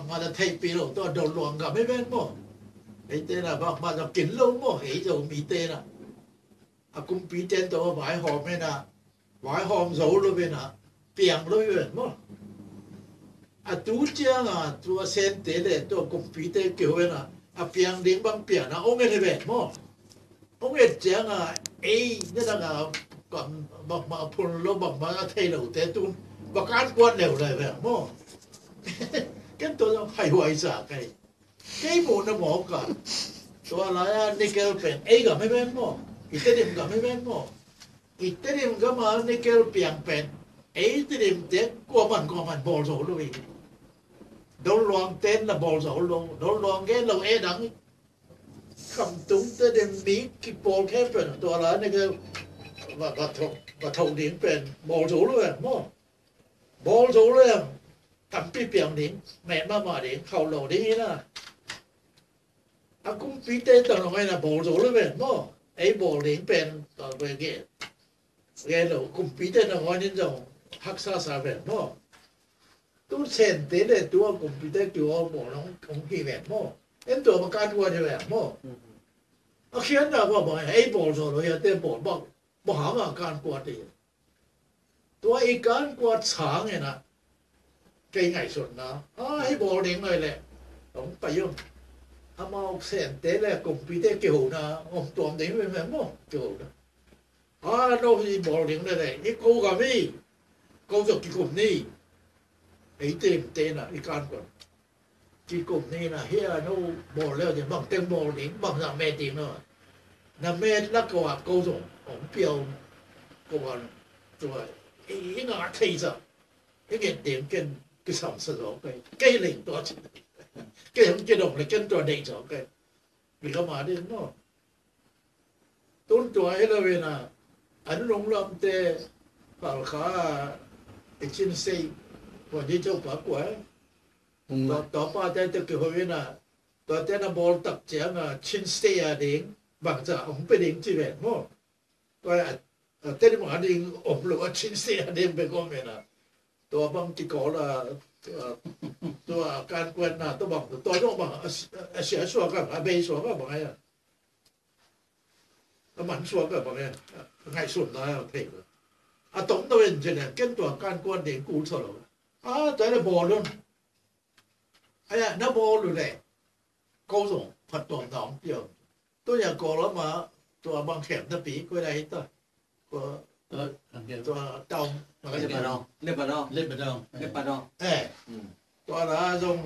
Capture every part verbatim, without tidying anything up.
bangmah na theihpih lo tawh a dol luang gam hi ven maw. Eite na bangmah na kin lo maw, ei Zomite na. A kumpite tawh a vaihawm hi na, vaihawm zo lo hi na, piang lo hi ven maw. A tu ciang a, tua Sente le tua kumpite kiho hi na, a piang ding bang piang na ong en hi ven maw. Hong et ciang a, ei, na dang a, kam, bangmah phun lo, bangmah a thei lo te tun, va kan kuat leu lai ve maw. Ken tua zong haihuai sa kei. Kei muh na mawk a. Tua lai a nickel pen, ei gam hi ven maw. I Tedim gam hi ven maw. I Tedim gam a nickel piang pen, ei Tedim te kuaman kuaman bawl zo lo hi. Dol luang ten na bawl zo lo, dol luang gen lo e dang. Khamtung te ding mi kipawl khempeuh tua la ne ke va, va thok, va thok ding pen bawl zo lo em maw? Bawl zo lo em. Tampi piang ding, meh mahmah ding, khauh lo ding hi na. A kumpite tawh nong aina bawl zo lo em maw? Ei bawl ding pen tua ve ge. Gen lo, kumpite nangawn in zong haksa sa ven maw? Tu Sente le tua kumpite kiu aw maw, nong kong hi ven maw? En tua ma kan ua de ven maw? A khian na ba ba ei bawl zo lo ya te bawl ba ba ha ma kan kuat de. Tua i kan kuat sang en a. Kei ngaihsutna a, hei bawl ding ngai leh hong pai om. Amau Sente le kumpite kihona om tuam ding ve maw, kihona. A, no hi bawl ding le leh i ko gam hi. Ko zok kikum ni. Ei temte na i kan kuat. Kikum ni na hi a, no bawl le ding bang teng bawl ding, bang zah me ding na. Na me la ko a ko zok hong piau. Ko a tua i nga thei zah. Hei ngen ding ken kisam sa zaw kei. Kei leng tua ci. Kei hong kidong le ken tua deih zaw kei. Bi ka ma ding maw? Tun tua hi lo in a, an lunglamte Palkha a i Chin State, tua ni Topa kua e. Tua, tua pate te kiho in a, tuate na bawl tak ciang a Chin State a ding bangzah hong pia ding ci ven maw? Tua a, a Tedim a ding om lo a Chin State a ding bek om in a. Tua bang kikawl a, tua, tua kan kuatna tua bang, tua zong bang a, a sia suak a, a bei suak a bang a, a man suak a bang a, a ngaihsutna a thei lo. A tom no en ci leng ken tua kan kuat ding kul sa lo. A, tua le bawl un. Aya, na bawl uh leh ko zong phattuamna hong pia uh. Tun a Kawlgam ah tua bang khem na pi koi lai ta. Tua, tua, tua town, Lebanon. Lebanon. Lebanon. Lebanon. Eh. Tua la zong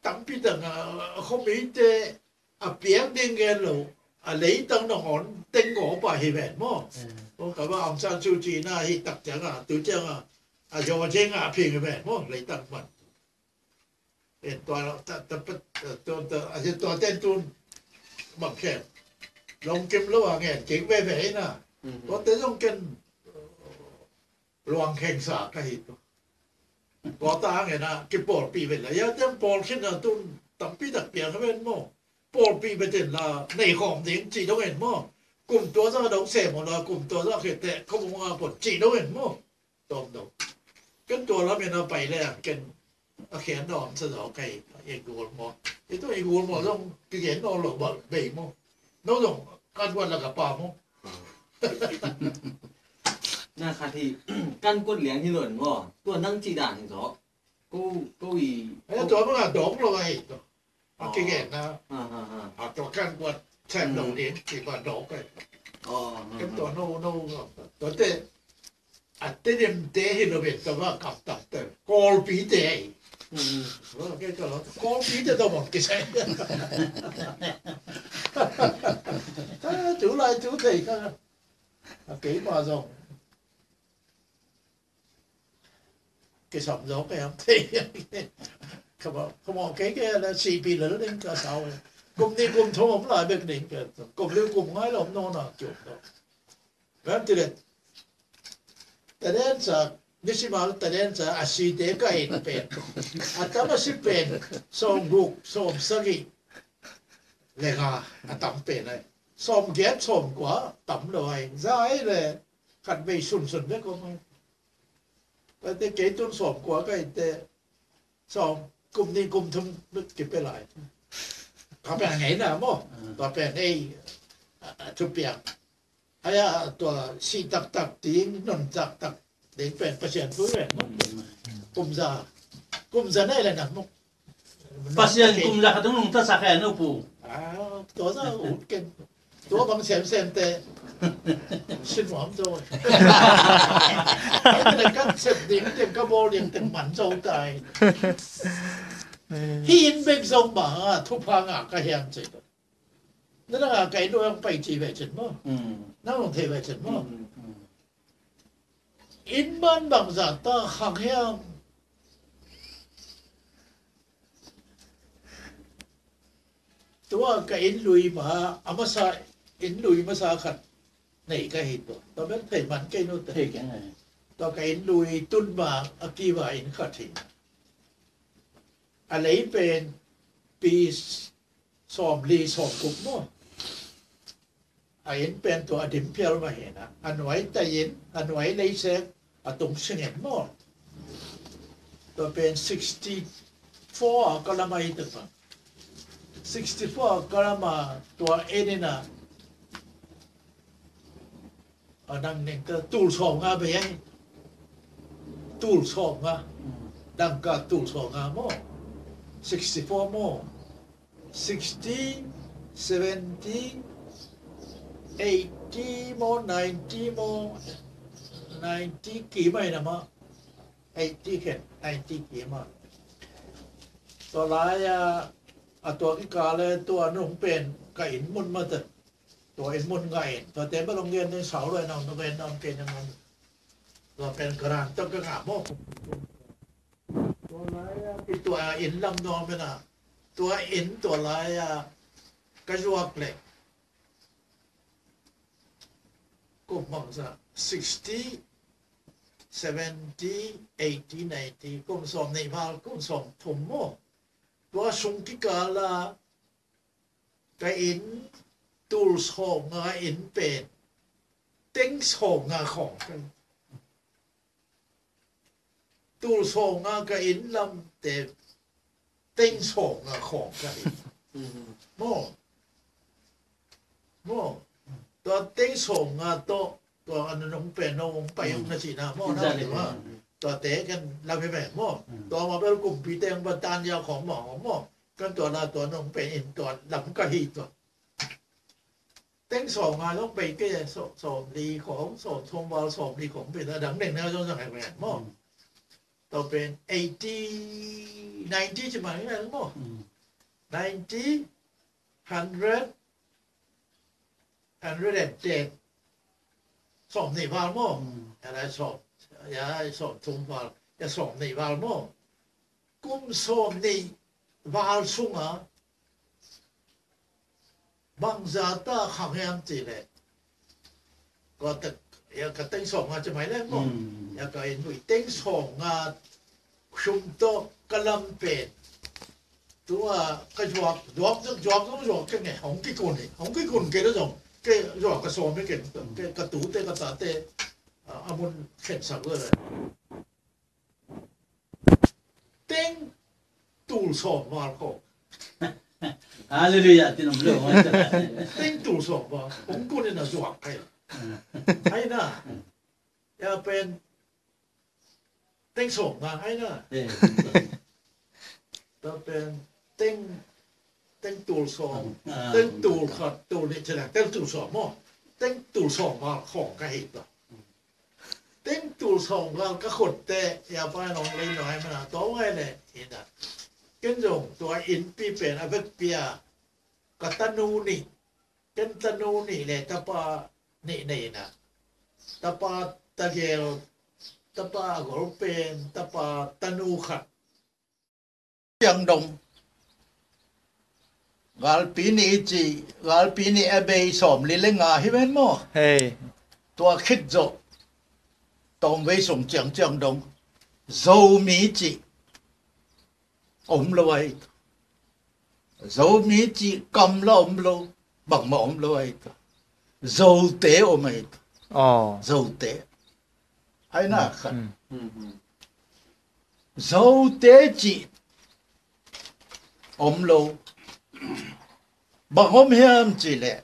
tampi tak a, a khomite a piak ding gen lo, a leitang nangawn teng gaw pah hi ven maw? Kong ka ba Aung San Suu Kyi na hi tak ciang a, tu ciang a, a yaw ciang a phing hi ven maw? Leitang man. Eh, tua, ta, ta, ta, tua, tua, a, tua ten tun bang khen. Lawng kim lo a ngen kik veve hi na. Tua te zong ken luang kheng sa ka hi tua. Tua ta ngen a kipawlpih ve la. Ya ten pawl khin a tun tampi tak piang ven maw? Pawlpih ve ten la nei khawm ding ci dong en maw? Kum tua zah dong sem maw la kum tua zah khit teh khawm a pawt ci dong en maw? Tawm do. Ken tua lam in a pai le ang ken a khian dawm sa zaw kai i gul maw? I tu i gul maw zong kigen nawn lo bal bei maw? No zong kan kuat la ka pa maw? Na khat hi kan kuat liang hi lon maw? Tua nang ci dan hi zaw. Ko, ko i. Ai tua bang a dawk lo ai. A kigen na. A tua kan kuat sem lo ding ci ba dawk ai. Ken tua no no tua te. A Tedim te hi lo ven tua ba kap tak te. Kawlpi te ai. Kawlpi te tua bang kisai. Tu lai tu thei ka. A kei ma zong. Kisam zaw kei am thei. Kama, kama kei kei la sipi la ding ka sau. Kum ni kum thong om lai bek ding ka. Kum li kum ngai la om no na kiu. Ram ti le. Taden sa, nisimal taden sa, a si te ka in pen. A tam a si pen, som guk, som sagi. Le nga, a tam pen ai. Som giat, som kua, tam lo ai. Za ai le, khat vei sun sun bek om ai. Tate kei tun sawm kua ka hi te, sawm, kum nih kum thum kipia lai. Tua pen a ngeina maw? Tua pen ei, a, a thupiang. Ai a, tua sih taktak ding, non taktak ding pen Pasian thu pen maw? Kum za, kum za nei le na maw? Pasian kum za khat tung nungta sak hen uh pu. Ah, tua za ut ken. Tua bang semsem te. Sin nuam zo. Ai te kan sep ding teng, ka bawl ding teng man zo tai. Hi in bek zo ma, thupha ngah ka hiam ci. Na na ngah ka inn uh hong pai ci ve cin maw? Na hong thei ve cin maw? Inn man bangzah ta khang hiam? Tua ka inn lui ma, a masa, inn lui masa khat nei ka hi tua. Tua bel thei man kei nu te. Thei kei ngai. Tua ka inn lui tun ma a kiva inn khat hi. A lei pen pi sawmli sawmguk maw? A inn pen tua a dim phial mah hi na. A nuai tai inn, a nuai leisek, a tung singin maw? Tua pen sixty four a ka lam a hi tek ma. Sixty four a ka lam a tua en in a, a dang neng ka tul sawmnga bei a hi. Tul sawmnga. Dangka tul sawmnga maw? Sixty four maw? Sixty, seventy, eighty maw, ninety maw, ninety kim a hi na maw, eighty khen, ninety kim a. Tua lai a, a tua kikal le tua nung pen ka inn mun mah te, tua inn mun ngah in, tua te bel hong gen ding sau lo in a, hong gen ding kei na mun. Tua pen ka ran tawh ka ngah maw. Tua lai a, i tua inn lam nuam in a, tua inn tua lai a ka zuak leh kum bangzah, sixty, seventy, eighty, ninety, kum sawmnih val, kum sawmthum maw? Tua sung kikal a ka inn tul sawmnga inn pen teng sawmnga khawng ka hi. Tul sawmnga ka inn lam te teng sawmnga khawng ka hi. Maw? Maw? Tua teng sawmnga tawh tua a nunung pen no hong pai hong na cihna maw? Tua te kan lam hi ven maw? Tua mah bel kumpi teng ba tan ya khawng maw, maw? Kan tua la tua nung pen inn tua lam ka hi tua. Teng sawmnga zong bei kei a, sawmli khawng, sawmthum val sawmli khawng bei a, dang neng na zong zang ai ven maw? Tua pen eighty, ninety ci mah hi ven maw? Ninety, hundred, hundred and ten. Sawmnih val maw? Ya lai sawm, ya sawmthum val, ya sawmnih val maw? Kum sawmnih val sunga bangzah ta khang hiam cih leh, ka teng sawmnga ci mai leh maw? Ya ka inn lui teng sawmnga sum tawh ka lam pen tua ka zuak, zuak, zuak, zuak, zuak kei nge, hong kikun hi, hong kikun kei leh zong kei zuak ka sawm hi kei, ka tute ka tate a mun khensak leh. Teng tul sawm val khawng. Halleluiah, tin om lo. Teng tul sawm val. Hong kun in a zuak kai. Ai na. Ya pen. Teng sawm na, ai na. Ta pen. Teng, teng tul sawm. Teng tul khat, tul nih, ci leng teng tul sawm maw. Teng tul sawm val khawng ka hi ta. Teng tul sawm gal ka khut te, ya pa nong lei nong ai mana, tua ngai le, ina. Ken zong tua innpi pen a vekpi a, ka tanu nih, ken tanu nih le tapa nih nei na. Tapa tagel, tapa a gol pen, tapa tanu khat. Ciang dong. Galpi nih i ci, galpi nih a bei sawmli le nga hi ven maw? Hei. Tua khit zawh tawmvei sung ciang ciang dong. Zomi ci om lo ahi. Zomi ci kam la om lo, bangmah om lo ahi. Zote om ahi. Zote. Ai na khat. Zote ci om lo. Bang om hiam cih leh,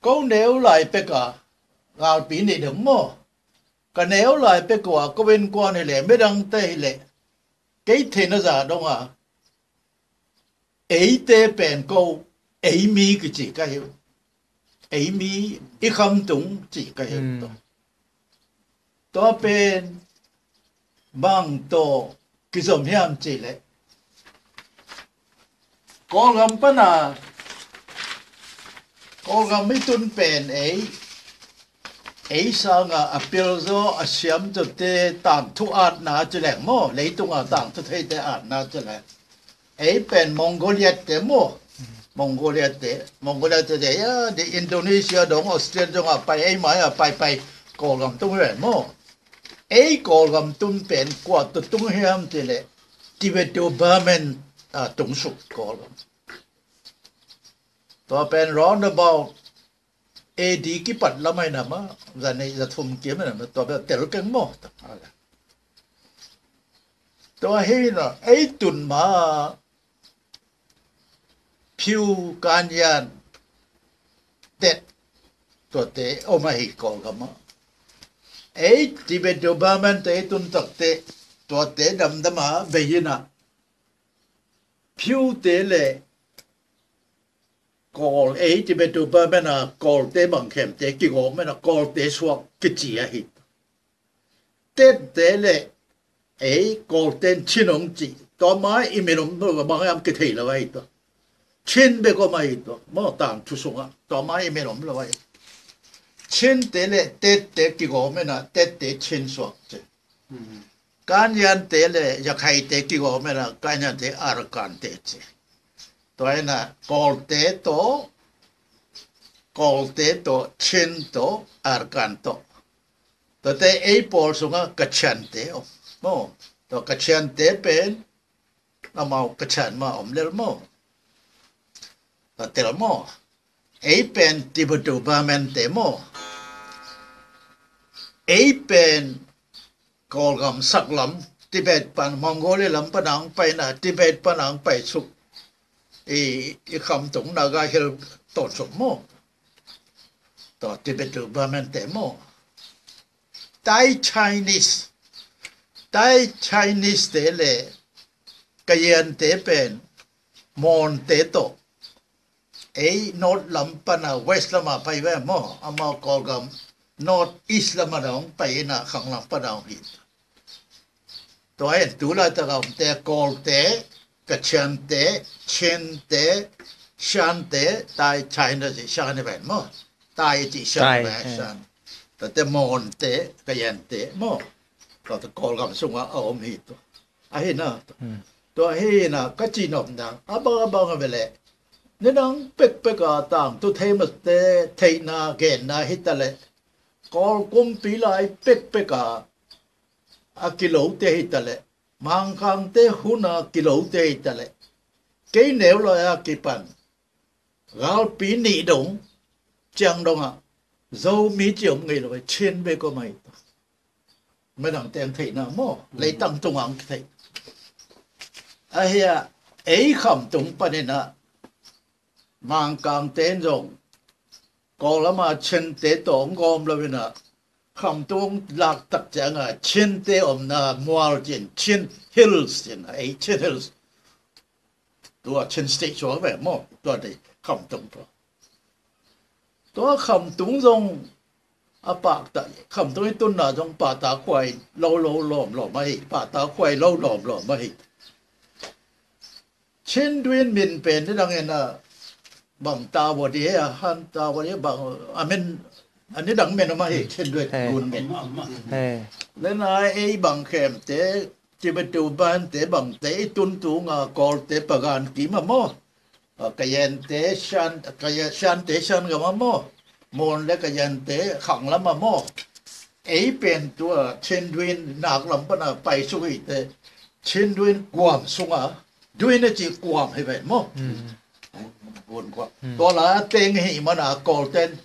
ko neu lai pek a, galpi nih deuh maw, ka neu lai pek uh a ko innkuan hi leh, midangte hi leh, kei theihna zah dong a, eite pen ko, ei mi kici ka hi uh. Ei mi, i khamtung ci ka hi uh. Hmm. Tua pen bang tawh kizom hiam cih leh, Kawlgam pan a, Kawlgam i tun pen ei, ei sanga a pilzaw a siamzawte tangthu atna ci leng maw, leitunga tangthu theite atna ci leng. Ei pen Mongolia te maw, Mongolia te, Mongolia te, te, ya, di Indonesia dong, Australia dong a pai, ei mai a pai pai, Kawlgam tung hi ven maw. Ei Kawlgam tung pen kua tawh tung hiam cih leh, Tibeto-Burman a tungsuk Kawlgam. Tua pen roundabout A D kipat lam ahi na mah, za nih za thum kim ahi na mah, tua bel tel keng maw. Tua hi na, ei tun ma Phiu, Kanyan, Tet, tuate om ahi Kawlgam ah. Ei Tibeto-Burman te ei tun takte, tuate damdam a bei hi na, Phiu te le Kawl, ei Tibeto-Burman a Kawlte bang khempeuh kigawm man a Kawlte suak kici ahi. Tet te le ei Kawlten Chin hong ci. Tua ma i min om lo bang hiam kithei lo ahi tua. Chin bek om ahi tua. Maw, tangthu sungah tua ma i min om lo ahi. Chin te le Tet te kigawm man a Tet te Chin suak ci. Kanyan te le Rakhine te kigawm man a Kanyan te Arakan te ci. Tua hi na Kawlte tawh, Kawlte tawh, Chin tawh, Arakan tawh. Tuate ei pawl sungah Kachin te om maw. Tua Kachin te pen amau Kachin mah om lel maw. Tua tel maw. Ei pen Tibeto-Burman te maw. Ei pen Kawlgam saklam, Tibet pan, Mongolia lam pan ang pai na, Tibet pan ang pai suk. I, i khamtung Naga Hill tawnsuk maw. Tua Tibeto-Burman te maw. Thai Chinese, Thai Chinese te le Kayan te pen Mon te tawh. Ei North lam pan a West lam a pai ve maw, amau Kawlgam North East lam a dong pai in a khang lam pan a hong hi. Tua in tu laitak a omte Kawlte, Kachin te, Chin te, Shan te, Thai China ci Shan hi ven maw. Thai ci Shan Thai, ven eh. Shan. Tuate Mon te, Kayan te maw. Tuate Kawlgam sungah a om hi tua. Ahi na. Hmm. Tua hi na ka ci nopna a bang a bang a ve leh, nidang pekpek a tangthu thei mate theihna genna hi ta leh, Kawl kumpi lai pekpek a a kilote hi ta leh, Mangkangte hun a kilote hi ta leh, kei neu lai a kipan galpi nih dong ciang dong ah Zomi ci om ngei lo, Chin bek om ahi. Midang teng theihna maw, leitang tung ang theih. Ahi a, ei khamtung panin a Mangkangte in zong Kawl lam a Chinte tawh hong gawm lo in a, khamtung lak tak ciang a Chinte omna mual cin, Chin Hills cin, ei Chin Hills. Tua Chin State suak ve maw, tua dei khamtung tua. Tua khamtung zong a pakta, khamtung i tunna zong pahtak huai lo lo lawm lawm ahi, pahtak huai lo lawm lawm ahi. Chin Twin min pen nidang in a bang ta vua di he a, han ta vua di he bang, a min, a nidang min om ahi, Chin Twin, eh, gun min. Eh. Lena ei bang khem te, Tibeto-Burman te bangte i tun tung a Kawlte Pagan kim a maw. A Kayente Shan, Kaya-, Shante Shan gam a maw. Mon le Kayente khang lam a maw. Ei pen tua Chin Twin nak lam pan a pai suk hi te. Chin Twin kuam sung a. Twin a ci kuam hi ve maw. Hmm. Kuam, kuam. Hmm. Tua la teng hi man a Kawlten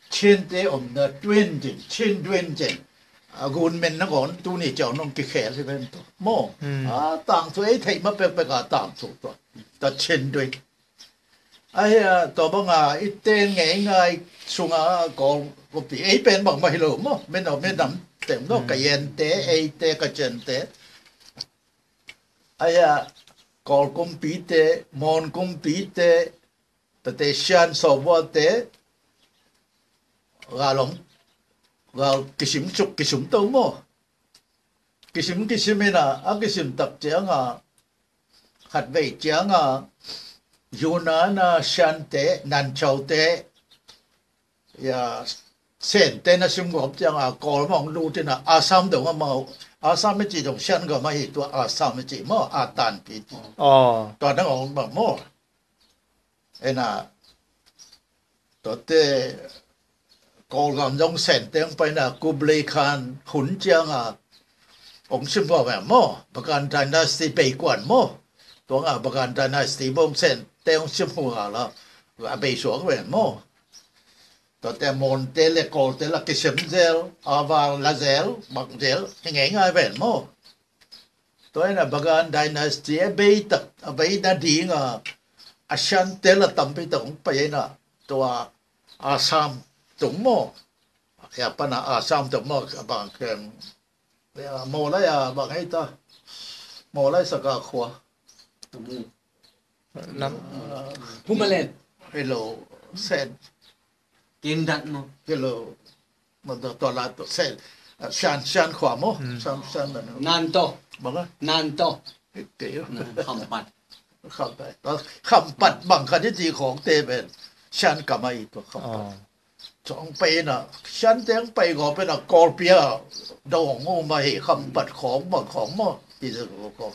Chinte omna Twin cin, Chin Twin cin. a gun men nangawn tuni ciang nong kikhel hi ven tua maw. A tangthu ei theih ma pekpek a tangthu tua, tua Chin Twin. Ahia tua banga i ten ngeingai sunga Kawl kumpi ei pen bangmah hi lo maw, men aw, men nam tem no, ka yente, eite, ka cente. Ahia Kawl kumpite, Mon kumpite, tate Shan Sawvuate, gal om, gal kisim suk kisim to maw. Kisim kisim ina a kisim tak cianga khatvei cianga Yunnan a Shante, Nanchote, ya, Sente na sim gawp cianga Kawl mawng lutina Assam dong amau, Assam i ci dong Shan gam ahi tua Assam i ci maw, a tanpi. Tua nang ong bang maw. Ena tuate Kawlgam zong Sente ang paina Kublai Khan hun cianga ong sim gawp ve maw, Bagan Dynasty beikuan maw. Tuanga Bagan Dynasty bawng Sente ong sim hua la a beisuak ve maw. Tuate Monte le Kawlte la kisim zel, a val la zel, bang zel hi ngeingai ven maw. Tua ina Bagan Dynasty a bei tak, a bei nadinga a Shante la tampi tak hong pai ina tua Assam tung maw. Ya pana Assam tung maw, a bang kem, ya, Mawlai a bang hei ta, Mawlai saka khua. Nam. Humalet. Hello, Sen. Kindat mo. Hello. Mo to, to la to, Sen. Shan, Shan khua mo. Shan, Shan na. Nanto. Banga. Nanto. Khampat. Khampat. Khampat bang khat i ci khawng te pen Shan kamai to Khampat. Cawng pai na, Shan teng pai gawp ina Kawlpi a dong um ahi, Khampat khawng bang khawng maw. Ti sa ko ko.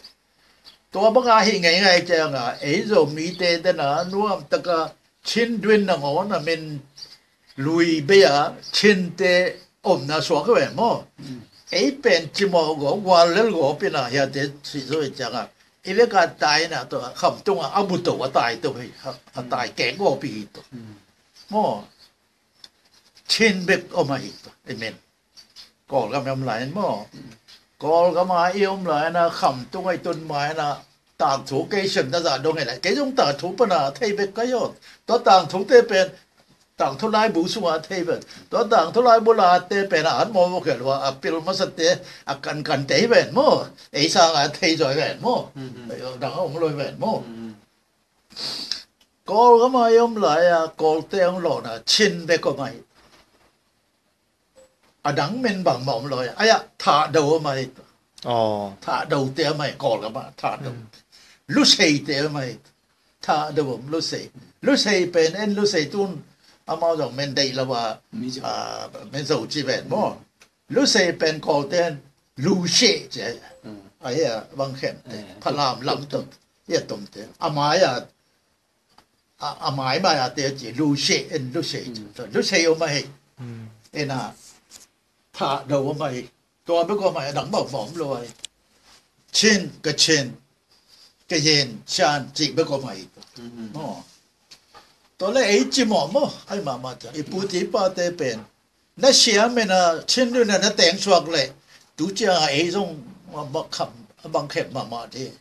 Tua banga hi ngeingai cianga ei Zomite tena nuam taka Chin Twin nangawn a min lui bei a Chinte omna suak ve maw. Ei pen cimawh gawp, guallel gawp ina hiate sihzoi cianga i veka tai na tua Khamtunga a buto a tai to hi, a tai kek gawp hi to maw. Chin bek om ahi to i men. Kawlgam i om lai in maw. Kawlgam a i om lai ina Khamtung a i tun ma ina tangthu kei sem na zah dong i lai, kei zong tangthu pana thei bek ka hi aw. Tua tangthu te pen tangthu laibu sunga thei pen, tua tangthu laibu la te pen a an maw maw khel hua a pil masa te a kankan te hi ven maw. Ei sanga thei zaw hi ven maw. Dang a om lo hi ven maw. Kawlgam a i om lai a Kawlte ang lawna Chin bek om ahi. A dang men bang ma om lo ahi. Aya Thado om ahi. Thado te om ahi Kawlgam a Thado. Lusei te om ahi. Thado om Lusei. Lusei pen en Lusei tun amau zong men deih lo a, men zo ci ven maw. Lusei pen Kawlte en Lusei ci ahi. Ahi a bang khem te Phalam lam tum. Ia tum te a mai a a, a maimai a te ci Lusei, en Lusei ci. Lusei om ahi. Ena Thado om ahi. Tua bek om ahi, a dang bang om lo ahi. Chin, Kachin, Kayin, Shan ci bek om ahi. Tua le ei cimawh maw, ai mahmah ta i pu ti pa te pen na siam ena Chin Twin na teng suak le tu cianga ei zong a bang kham, a bang khem mahmah te.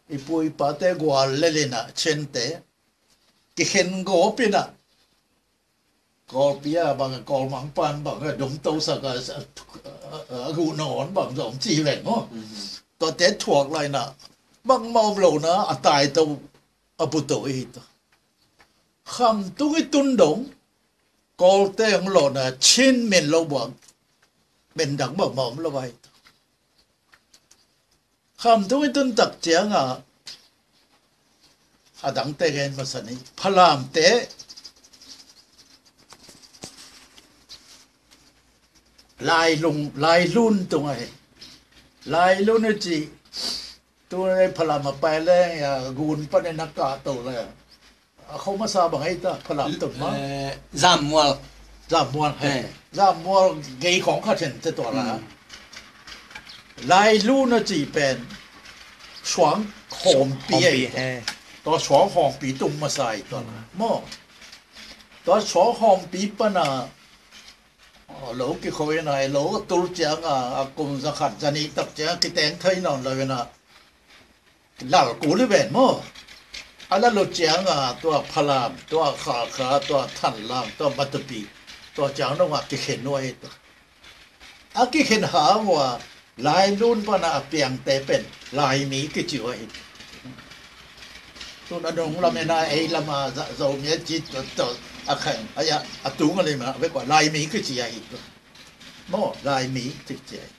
I pu i pate guallel ina Chinte kikhen gawp ina Kawlpi a bang a Kawlmangpan bang a dum tosak a, a guh nangawn bang zong ci ven maw. Tuate thuak lai ina bangmah om lo na a tai to a buto i hi ta. Khamtung i tun dong Kawlte ang lawna Chin men lo buang, men dang bangmah om lo ahi ta. Khamtung i tun tak cianga a dangte gen masa ni. Phalamte Lailung, Lailun tung ahi. Lailun i ci tu nei Phalam a pai leng a gun panin a kah to le a kho masa bang ei ta Phalam tun ma. Zammual. Zammual he. Zammual gei khawng khat hen te tua la. Lailun a ci pen suang hawmpi ei. Tua suang hawmpi tung masa ei tua la maw. Tua suang hawmpi pana Lo kikho in a, lo a tul ciang a, a kum za khat za nih tak ciang a kiteng thei nawn lo in a, lal kul hi ven maw. A lal lo ciang a, tua Falam, tua Khalkha, tua Thanlang, tua Matupi, tua ciang dong a kikhen uh ahi tua. A kikhen hang ua, Lailun pana a piangte pen Laimi kici uh ahi. Tun a nung lam ena ei lama Zomi a ci tua a khang a, a tung a lima a vek ua Laimi kici ahi. Maw, Laimi kici ahi.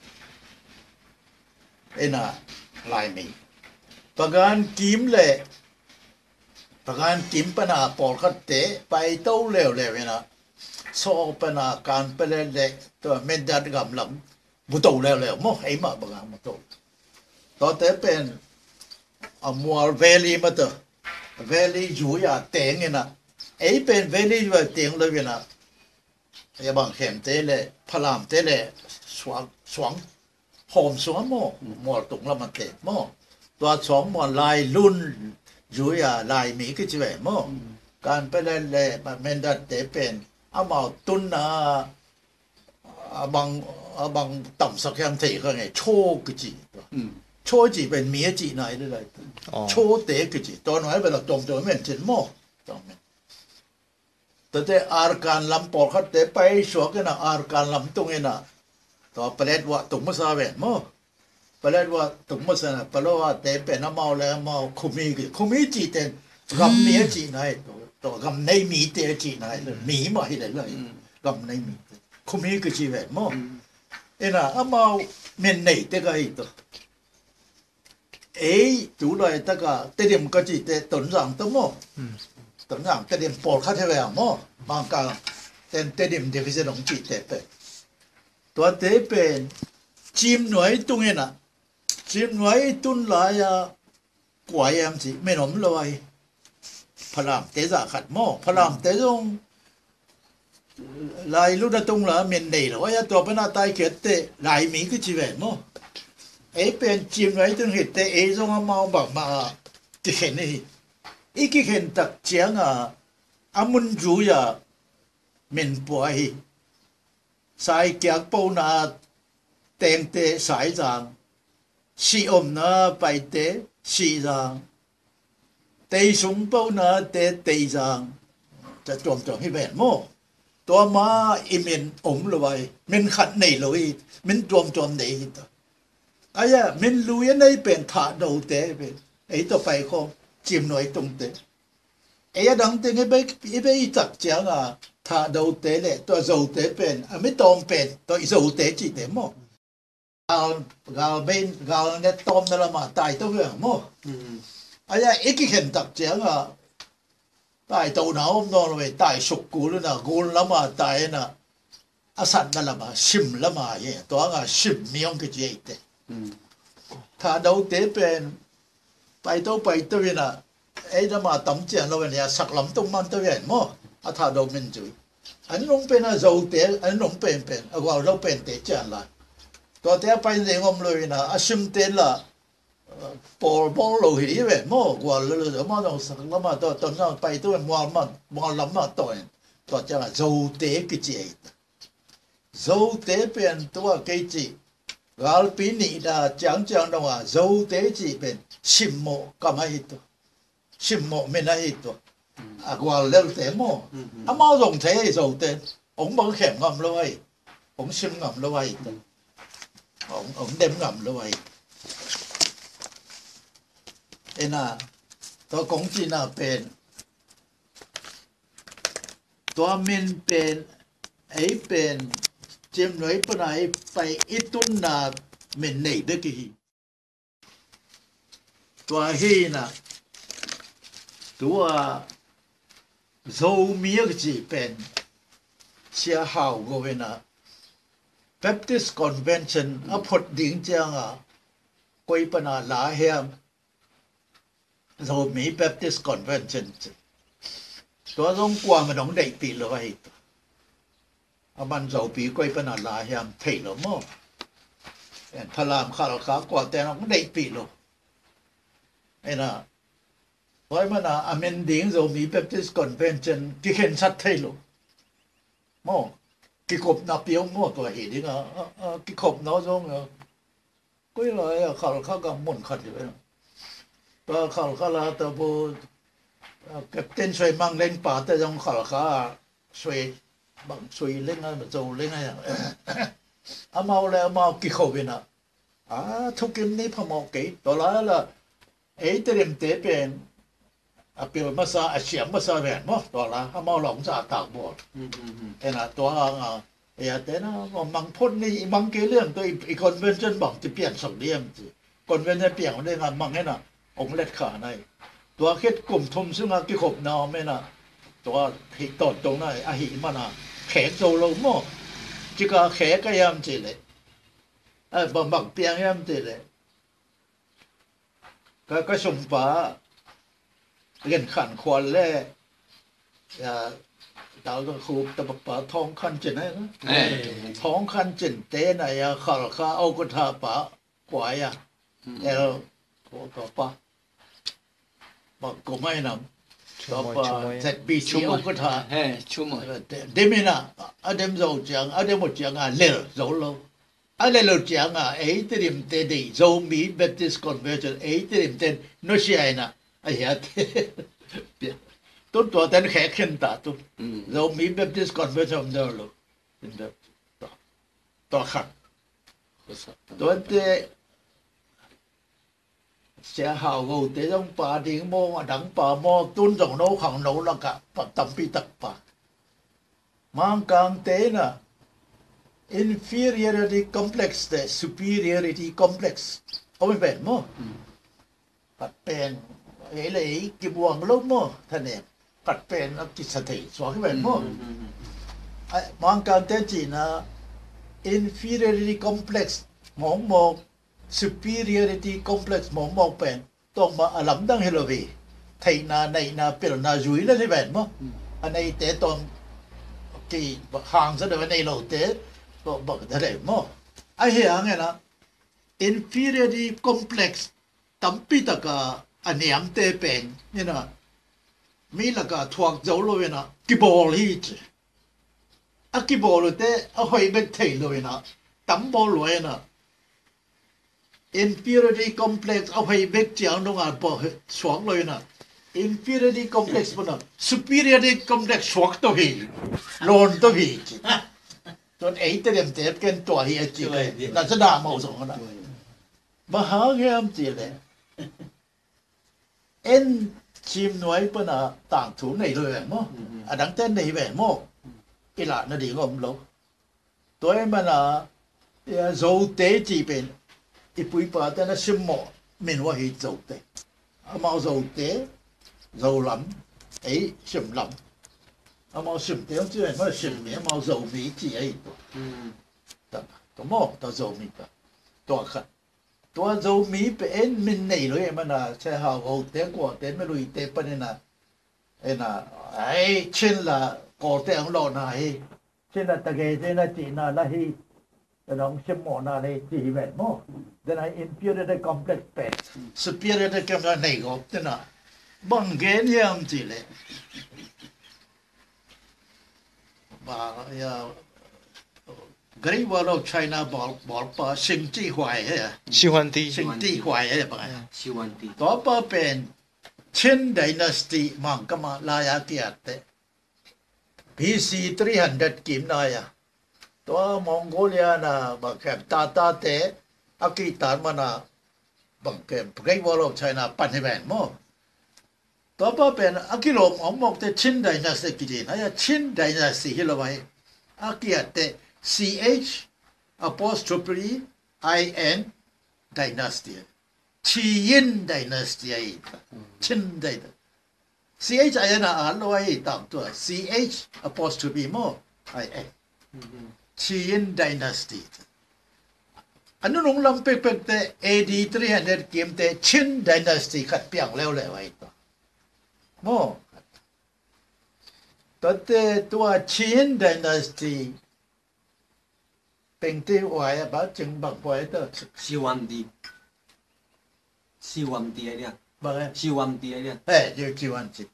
Ena Laimi. Pagan kim le Pagan kim pana pawlkhatte paito leuleu ena, Saw pana Kanpetlet le tua Mindat gamlam muto leuleu maw, eimah banga muto. Tuate pen a mual valley mata, valley zui a teng ena, ei pen valley zui a teng lo ena, ei a bang khemte le Falamte le suang, suang hawm sung a maw, mual tung lam a te maw. Tua suang mual Lailun zui a Laimi kici ve maw. Kanpetlet le Mindatte pen amau tunna a bang, a bang tamsak hiam thei kha ngei, Chaw kici. Chaw ci pen mi a ci nai le lai. Chawte kici. Tua nuai pen a tuamtuam men cin maw. Tuamtuam men. Tuate Arakan lam pawlkhatte paisuak ena Arakan lam tung ena, tua Paletwa tung masa ven maw. Paletwa tung masa ena, Paletwate pen amau le amau Khumi ki, Khumi cihte gam mi a cihna hi, tua gam nei mite a cihna hi, mi mah hi le lai. Gam nei mite Khumi kici ven maw. Ena amau min neite ka hi tua. Ei tu laitaka Tedim ka cihte Tonzang ta maw. Tonzang Tedim pawlkhat hi ve a maw. Mangkang ten Tedim division hong cihte pen, tuate pen Cimnuai tung ena, Cimnuai tun lai-a kua hiam cih min om lo ahi. Falamte zah khat maw. Falamte zong Lailun a tung la min nei lo. Aia tua pana taikhiatte Laimi kici ve maw. Ei pen Cimnuai tun khitte ei zong amau bangmah a kikhen hi. I kikhen tak cianga a mun zui a min pua hi. Saikiak pona tengte Saizang, sih omna paite Sihzang, teisung ponate Teizang, ca tuamtuam hi ven maw. Tua ma i min om lo ai, min khat nei lo hi, min tuamtuam nei hi ta. Aia min lui a nei pen Thahdote pen, ei tua pai khawng Cimnuai tungte. Ei a dang teng i bei, i bei i tak cianga Thahdote le tua Zote pen a mi tawm pen tua i Zote cihte maw. Gal, gal bei, gal net tawmna lama tai to ve maw. Aia i kikhen tak cianga tai to na om nawn lo ve, tai suk kul na gul lama tai na a satna lama, Sim lama hi, tua nga Sim mi hong kici eite. Thahdote pen paito paito ina, ei lama tam cian lo ina, sak lam tung man to ina maw, a Thahdo min zui. An nung pen a Zote, an nung pen pen a gual lo pente cian lai. Tuate a pai zeng om lo ina, a Simte la pawl bawl lo hi ve maw, gual lo lo, amau zong sak lama tua, Tonzang paito mual ma, mual lam ma to in. Tua cianga Zote kici ei. Zote pen tua kei cih galpi nih da ciangciang donga Zote cih pen simmawh kam ahi tua. Simmawh min ahi tua. A gual lelte maw. Amau zong thei ahi Zote. Ong bang khem ngam lo ahi. Ong sim ngam lo ahi tua. Ong, ong dem ngam lo ahi. Ena, tua kong cihna pen tua min pen, ei pen, Cimnuai pana ei pai i tunna min nei bek hi. Tua hi ina, tua Zomi a kici pen, Sia Hau Go ina, Baptist Convention a phot ding cianga, koi pana la hiam, Zomi Baptist Convention ci. Tua zong kuamah dong deihpih lo ahi. Aman Zopi koi pana la hiam thei lo maw. En Falam Khalkha kuate dong deihpih lo. Ena, koi mana a min ding Zomi Baptist Convention kikhensat thei lo. Maw. kikhopna piau maw, tua hi ding a, a, a, kikhopna zong a. Koi lai a Khalkha gam mun khat hi ve. Tua Khalkha la ta bu, a, Captain Suai Mang Leng pa te zong Khalkha a Suai, bang Suai Leng a, Zo Leng a. Amau le amau kikhop in a. A, thukim ni phamawh kei, tua la la, ei Tedim te pen, a pil masa, a siam masa ven maw, tua la, amau long sa tak bawl. Ena tua hang a, ei a te na, mang phot ni, i mang kei liam tua, i, i convention bang ti pian sak liam ti. Convention piang le nga mang ena, ong let kha nai. Tua khit kum thum sunga kikhopna om ena, tua hi ton tong nai, a hi mana, khek zo lo maw. Cika khek a yam ti le. A, bang bang piang hiam ti le. Ka, ka sungpa, Gen Khan Khual le, ya, Dal Khup ta pa Thawng Khan Cin ai na. Eh. Thawng Khan Cin te na ya Khalkha au ka tha pa, kua ya. El, ko, ko pa. Bang ko mai nam. Chumoi, Tua pa chumoi. Z B C Chumoi. Au ka tha. He, chumoi. Dem ina, a dem zo ciang, a dem mo ciang a lel zo lo. A lel lo ciang a, ei Tedim te dei, Zomi Baptist Convention, ei Tedim te no sia ina, a hia te. Tun tua ten khek khen ta tu. Mm. Zomi Baptist Convention om zo lo. Tua, tua khat. Tua te, Sia Hau Go te zong pa ding maw, a dang pa maw, tun zong no khang no laka, pa tampi tak pa. Mangkang te na, inferiority complex te, superiority complex. Om pen maw. Khat pen, ei le ei, kibuang lo maw, thanem. Khat pen, a kisa thei, suak pen maw. Mangkang te cina, inferiority complex, mawng mawk, superiority complex mawkmawk pen, tawngma a lamdang hi lo hi. Theihna, neihna, pilna, zui le hi ven maw. A neite tawng ki hangsa deuh a nei lote, tawng bang ta deuh maw. A hi hang ena, inferiority complex tampi taka a niamte pen, ena, mi laka thuak zo lo ena, kibawl hi ci. A kibawl ute, a hoih bek thei lo ena, tam bawl lo ena, inferiority complex a hoih bek ciang dong a pawh suak lo ina. Inferiority complex puna superiority complex suak to hi. Lon to hi. Tuan ei te dem te ken tua hi a ci. Tua hi. Na sa na mau zong na. Ba hang hiam ci le. En cim nuai pana tangthu nei lo ve maw. A dang ten nei ve maw. I lah na ding om lo. Tua ahih mana, ia, Zote cih pen, i pu i pate na simmawh min uh ahi Zote. Amau Zote, Zolam, ei, Simlam. Amau Simte, amau Simmi, amau Zomi cih ahi tua. Tua, tua maw, tua Zomi tua. Tua khat. Tua Zomi pen min nei lo ahih mana, Sia Hau Hote, kuate, Meluite panin a, ei na, ei, Chin la, Kawlte ang lawhna hi. Chin a ta gei te na cihna la hi. Te na hong simmawhna le cih hi ven maw. Te na inferiority complex pen. Superiority complex nei gawp te na. Bang gen hiam cih le. Ba, ia, Great Wall of China bawl, bawlpa Sing Ci Huai he. Shi Huan Ti. Sing Ci Huai he bang. Shi Huan Ti. Tua pa pen Qin Dynasty Mangkam a lai a kiat te. B C three hundred kim nai a. Tua Mongolia na bang kem Tatate a kitan mana bang kem Great Wall of China pan hi ven maw. Tua pa pen a kilawm awk mawk te Qin Dynasty kici na ia Qin Dynasty hi lo ahi. A kiat te C H apostrophe I N Dynasty. Qin Dynasty ahi. Qin Dynasty. C H I N a an lo ahi tam tua. C H apostrophe maw. I N. Qin Dynasty. A nunung lam pekpek te A D three hundred kim te Qin Dynasty khat piang leuleu ahi tua. Maw. Tua te tua Qin Dynasty Pengte huai a ba cing bang huai ta. Siwan di. Siwan di ai dia. Bang eh. Siwan di ai dia. Eh, yo siwan di.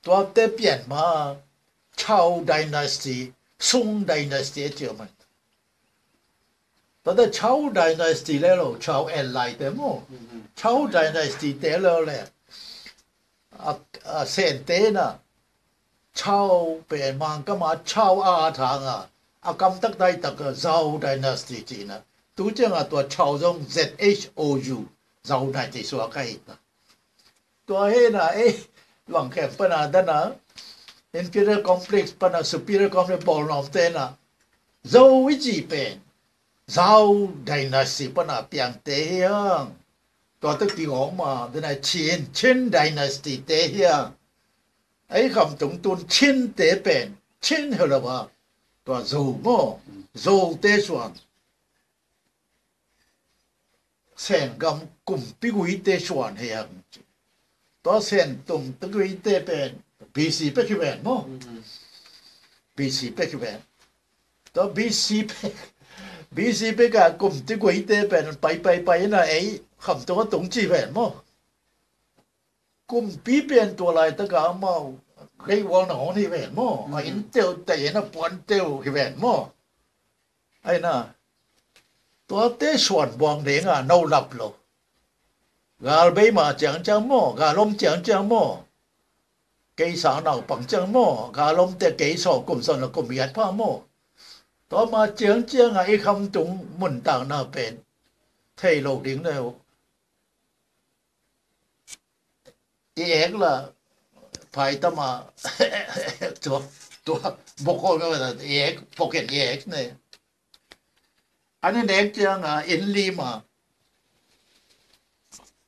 Tua te pian ma Chao Dynasty, Sung dynasty a ci om a. Tua te Chao dynasty le lo, Chao en lai te maw. Chao dynasty te lo le. A, a Sente na Chao pen Mangkam a Chao a thang a, a kam tak dai tak a Zhao dynasty ci na. Tu ciang a tua Chao zong Z H O U, Zhao dynasty suak a hi ta. Tua hi na, eh, Bangkhem pan a dan a, inferior complex pan a superior complex bawl nuam te na, Zo i ci pen Zhao dynasty pan a piang te hi hang. Tua te kigawng ma dan a Qin, Qin dynasty te hi hang. Ei Khamtung tun Qin te pen Qin hi lo a, tua Zo maw, Zo te suan. Sengam kumpi guite suan hi hang. Tua Sengam kumpi guite pen B C pek hi ven maw? B C pek hi ven. Tua B C pek, B C pek a kumpi guite pen pai pai pai na ei Khamtung a tung ci ven maw? Kumpi pen tua laitak a amau Great Wall nangawn hi ven maw? A inn teu, tei inn a puan teu hi ven maw? Ai na, tuate suan buang ding a no lap lo. Gal bei ma ciangciang maw, gal om ciangciang maw, kei sang naupang ciang maw, gal om te kei sawm kum sawm le kum giat pha maw. Tua ma ciangciang a i Khamtung mun tang na pen thei lo ding na uh. I ek la phai tama tua, tua bokol ka bata i ek, pocket i ek ne. Ani nek ciang a inn lim a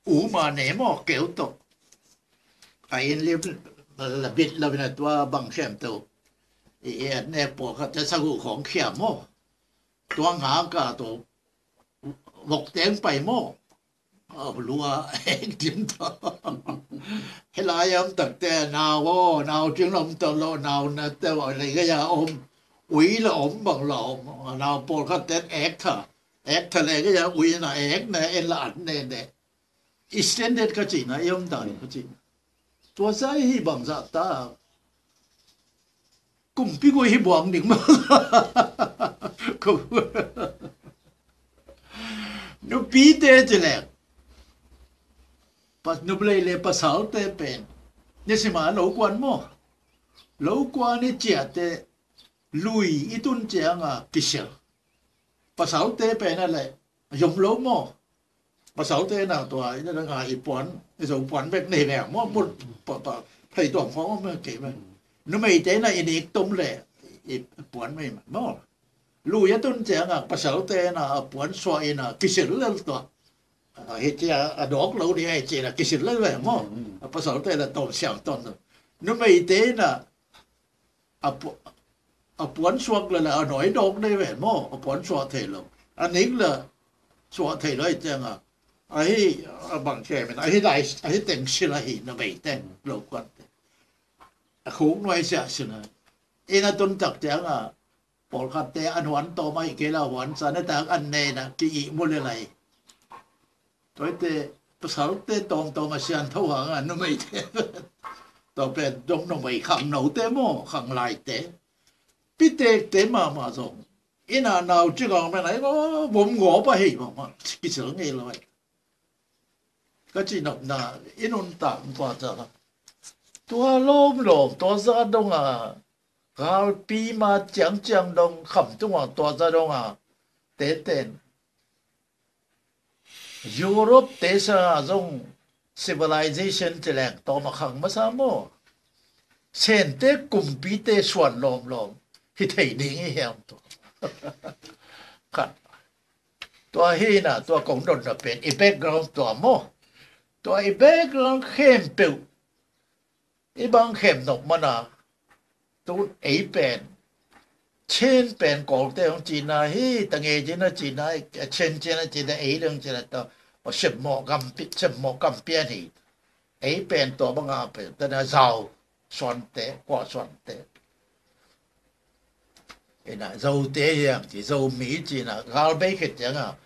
u ma ne maw keu tawh. A inn lim la bit la bina tua Bangkhem tawh. I et ne pawlkhat te sagu khawng khiam maw. Tua nga ka tawh vok teng pai maw. Aw, lua, ek dim ta. Helai om takte nau aw, nau cing lom ta lo, nau na te aw, lei ka ya om. Ui la om bang la om. Nau pawlkhat ten ek tha. Ek tha lei ka ya ui na ek na en la at ne ne. I standard ka ci na, i om ta ka ci na. Tua sa hi bang za ta. Kumpi gui hi buang ding maw. Nupi te ci lek. Pas nuplei le pasal te pen. Ni sima lo kuan maw. Lo kuan i cia te lui i tun ciang a kisel. Pasal te pen a le yom lo maw. Pasal te na tua i na nga i puan, i zo puan bek nei ve maw, mut pa, pa, phei tuam khawng om kei ve. Numei te na i nik tom le i puan mei maw. Lui a tun ciang a pasal te na a puan suah i na kisil lel tua. A hi cia a dawk lo ni a hi cia na kisil lel ve maw. A pasal te na tom siam ton. Numei te na a pu-, a puan suak le le a nawi dawk nei ve maw, a puan suah thei lo. A nik le suah thei lo i ciang a. A hi a bang khe men, a hi lai, a hi teng sil a hi na bei teng lo kuan te. A khuk nuai sia sin a. Inn a tun tak ciang a, pawlkhat te an huan tawm a hi kei la huan sa na tak an nei na ki ih mu le lai. Tua te, pasal te tawmtawm a sian tho hang a numei te. Tua pen dong numei khang no te maw, khang lai te. Pitek te mahmah zong. Inn a nau ci gang men ai maw, bom ngawp a hei mahmah. Kisil ngei lo ai. Ka ci nop na, i nuntak tua ca. Tua lawmlawm, tua za dong a. Galpi ma ciangciang dong, kham tung a tua za dong a. Te ten. Europe te sa zong civilization ci leng tawm a khang masa maw. Sente kumpite suan lawmlawm hi thei ding i hiam tua. Khat. Tua hi na, tua kong don na pen i background tua maw. Tua i background khempeuh. I bang khem nop mana, tu ei pen. Chin pen Kawlte hong cina hi, ta nge cina cina, Chin cina cina, ei dong cina ta, o sem mawh gam pi-, sem mawh gam pian hi. Ei pen tua banga pen, ta na Zau, Suante, Kua Suante. Ina, Zote hiam ci, Zomi cina, gal bei khet cianga,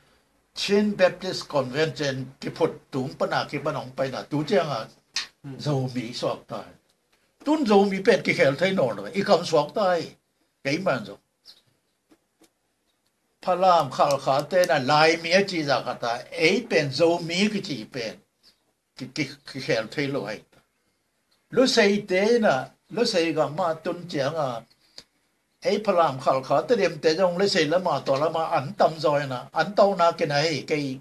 Chin Baptist Convention kiphut tung pana kipan hong paina, tu cianga, Zomi suak ta. Tun Zomi pen kikhel thei nawn lo, i kam suak ta hi. Kei man zong Falam Khalkha te na Laimi a ci zah khat a, ei pen Zomi kici pen ki, ki, kikhel thei lo hi. Lusei te na, Lusei gam a tun ciang a, ei Falam Khalkha Tedim te zong Lusei lam a, tua lam a an tam zaw hi na, an tawh na kei na hi kei.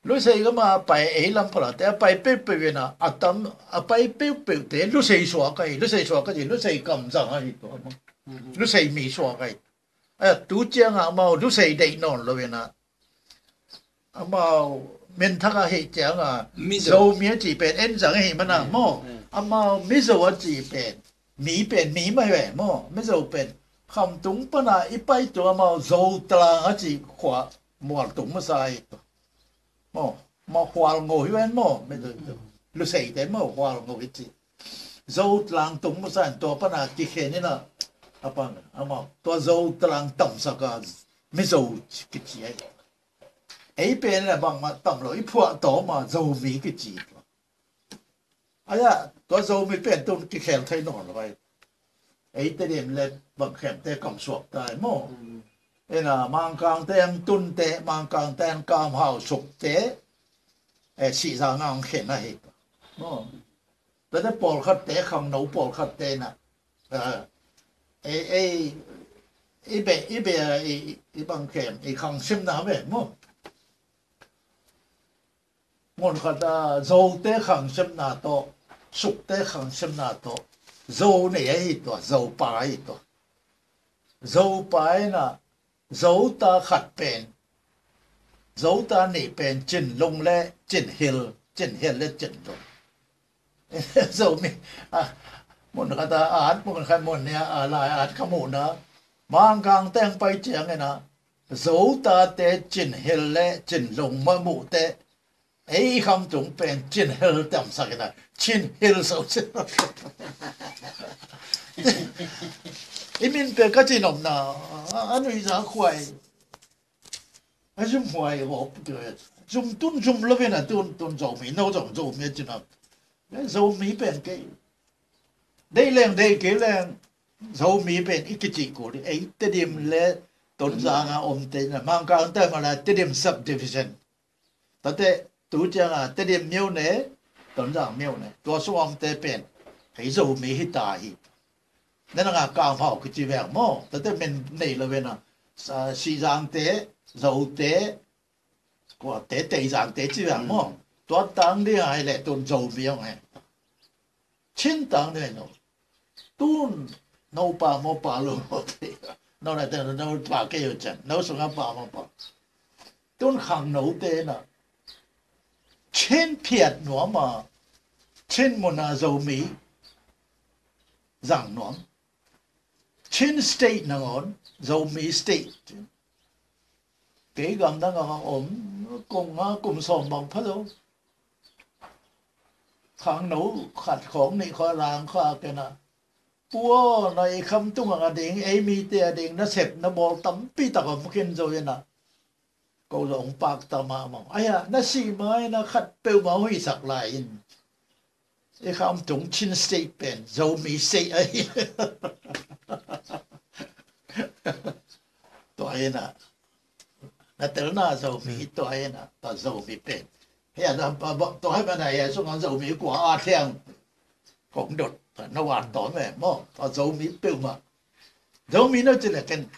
Lusei gam a pai ei lam pala te a pai peuhpeuh hi na, a tam a pai peuhpeuh te Lusei suak ahi, Lusei suak ahi, Lusei kam zang ahi tua maw. Lusei mi suak ahi. A tu ciang a amau Lusei deih nawn lo hi na, amau min thak ahi ciang a Mizo. Zomi a ci pen en zang ahi man a maw. Amau Mizo a ci pen, mi pen mi mah hi ve maw. Mizo pen Khamtung pan a i pai tung amau Zotlang a ci khua mual tung masa hi tua. Maw, maw Hualngo hi ven maw, Mizo tua. Lusei te maw Hualngo hi ci. Zotlang tung masa in tua pan a kikhen hi na, a pan amau tua Zotlang tamsak a Mizo kici ahi. Ei pen a bangmah tam lo, i phuah tawm a Zomi kici tua. Ahi a, tua Zomi pen tun kikhel thei nawn lo ahi. Ei Tedim le Bangkhem te kam suak ta hi maw. Ina Mangkang te ang tun te, Mangkang te ang Kam Hau Suk te, eh, Sihzang ang khen ahi maw. Tate pawlkhat te, khangno pawlkhat te na, eh, ei, ei, i be, i be, i, i Bangkhem i khangsim na ve maw. Mun khat a Zote khangsemna tawh, Sukte khangsemna tawh, Zo nei ahi tua, Zopa ahi tua. Zopa ina, Zota khat pen, Zota nih pen Cinlung le Cinhil, Cinhil le Cinlung. Zomi, a, mun khat a at, mun khat mun nih a, a lai at ka muhna, Mangkang teng pai ciang ina, Zotate Cinhil le Cinlung mah muhte, ei Khamtung pen Cinhil tamsak ina, Cinhil so Cin. I min pen ka ci nopna, a, a nuihza khuai. A zum huai vawp, zum tun zum lo ina tun, tun Zomi, no zong Zomi a cina. Zomi pen kei. Deih leng, deih kei leng, Zomi pen i kici kul hi. Ei Tedim le Tonzang a omte na, Mangkang te mah la Tedim subdivision. Tate tu ciang a Tedim myone, Tonzang myone. Tua sung omte pen ei Zomi hi ta hi. Nana nga Kam Hau kici veng maw. Tate min nei lo vena. Sa, Sihzangte, Zote, kuate, Teizangte ci veng maw. Tua tang ding a hi le tun Zomi ong he. Chin tang ding a hi no. Tun no pa maw pa lo maw te. No na te no pa kei yo chan. No sunga pa maw pa. Tun khangnote na. Chin phiat nuam a. Chin mun a Zomi zang nuam. Chin State nangawn, Zomi State. Kei gamdang a om, kum nga, kum sawm bang pha lo. Khangno khat khawng nih khawng lang kha kena. Pu aw, na i Khamtung a ding, ei mite a ding, na sep, na bawl tampi tak om khin zo ina. Ko zong pak ta mahmah. Aia, na sih mai na khat peuhmah huisak lai in. I Khamtung Chin State pen, Zomi State ahi. Tua ina. Na telna Zomi, tua ina. Tua Zomi pen. Hei a, tua hai mana hei a sunga Zomi kua a thiang. Kong dot, na wan tawm e, maw. Tua Zomi peuhmah. Zomi no ci le ken.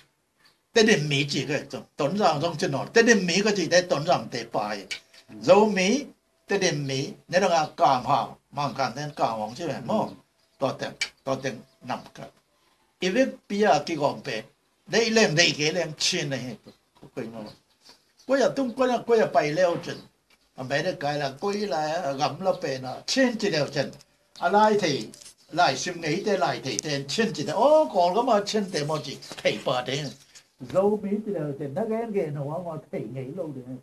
Tedim mi ci ka hi, Tonzang zong ci nawn. Tedim mi ka cihte Tonzangte pai. Zomi, Tedim mi, ne dang a Kam Hau, Mangkang ten Kam Hau ci ve maw. Tua teng, tua teng nam ka. I vekpi a kigawm pen. Deih leng, deih kei leng Chin ahi. Koi maw. Koi a tung, koi a, koi a pai leu cin. America la, koi la, a gam la pen a, Chin ci leu cin. A lai thei, lai sim ngeite, lai theite, Chin ci te. O, Kawlgam a Chinte maw ci, thei pa te. Zomi ci leu cin, na gen gen hau a maw thei ngei lo ding.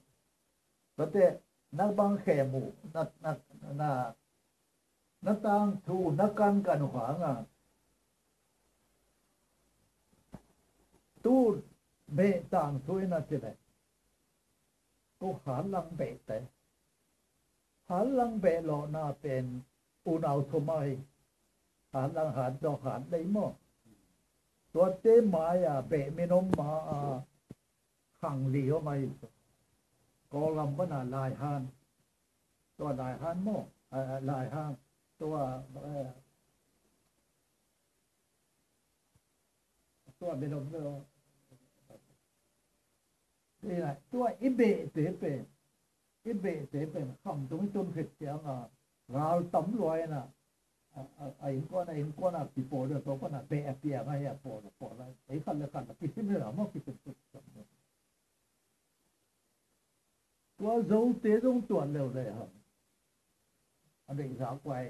Tate, na bang khem uh, na, na, na, na tangthu, na kankan uh hang a. Tu, beh tangthu ina ci le. Ko Hatlang beh te. Hatlang beh lawhna pen unau thum ahi. Hatlang, Hatdawk, Hatlei maw. Tuate mai-a beh min om ma-a khang li om ahi. Kawlgam pana Laihan. Tua Laihan maw? A, a, Laihan. Tua, eh, tua min om lo. Tua i behte pen, i behte pen khamtung i tun khit cianga gal tam lua ina, a, a, a innkuan a, innkuan a kipawl deuh, tua pana beh a piang ahi a pawl a pawl a, ei khat le khat a kisim le lamah kisim. Tua Zote zong tuat leuleu hang. A deih zak uai.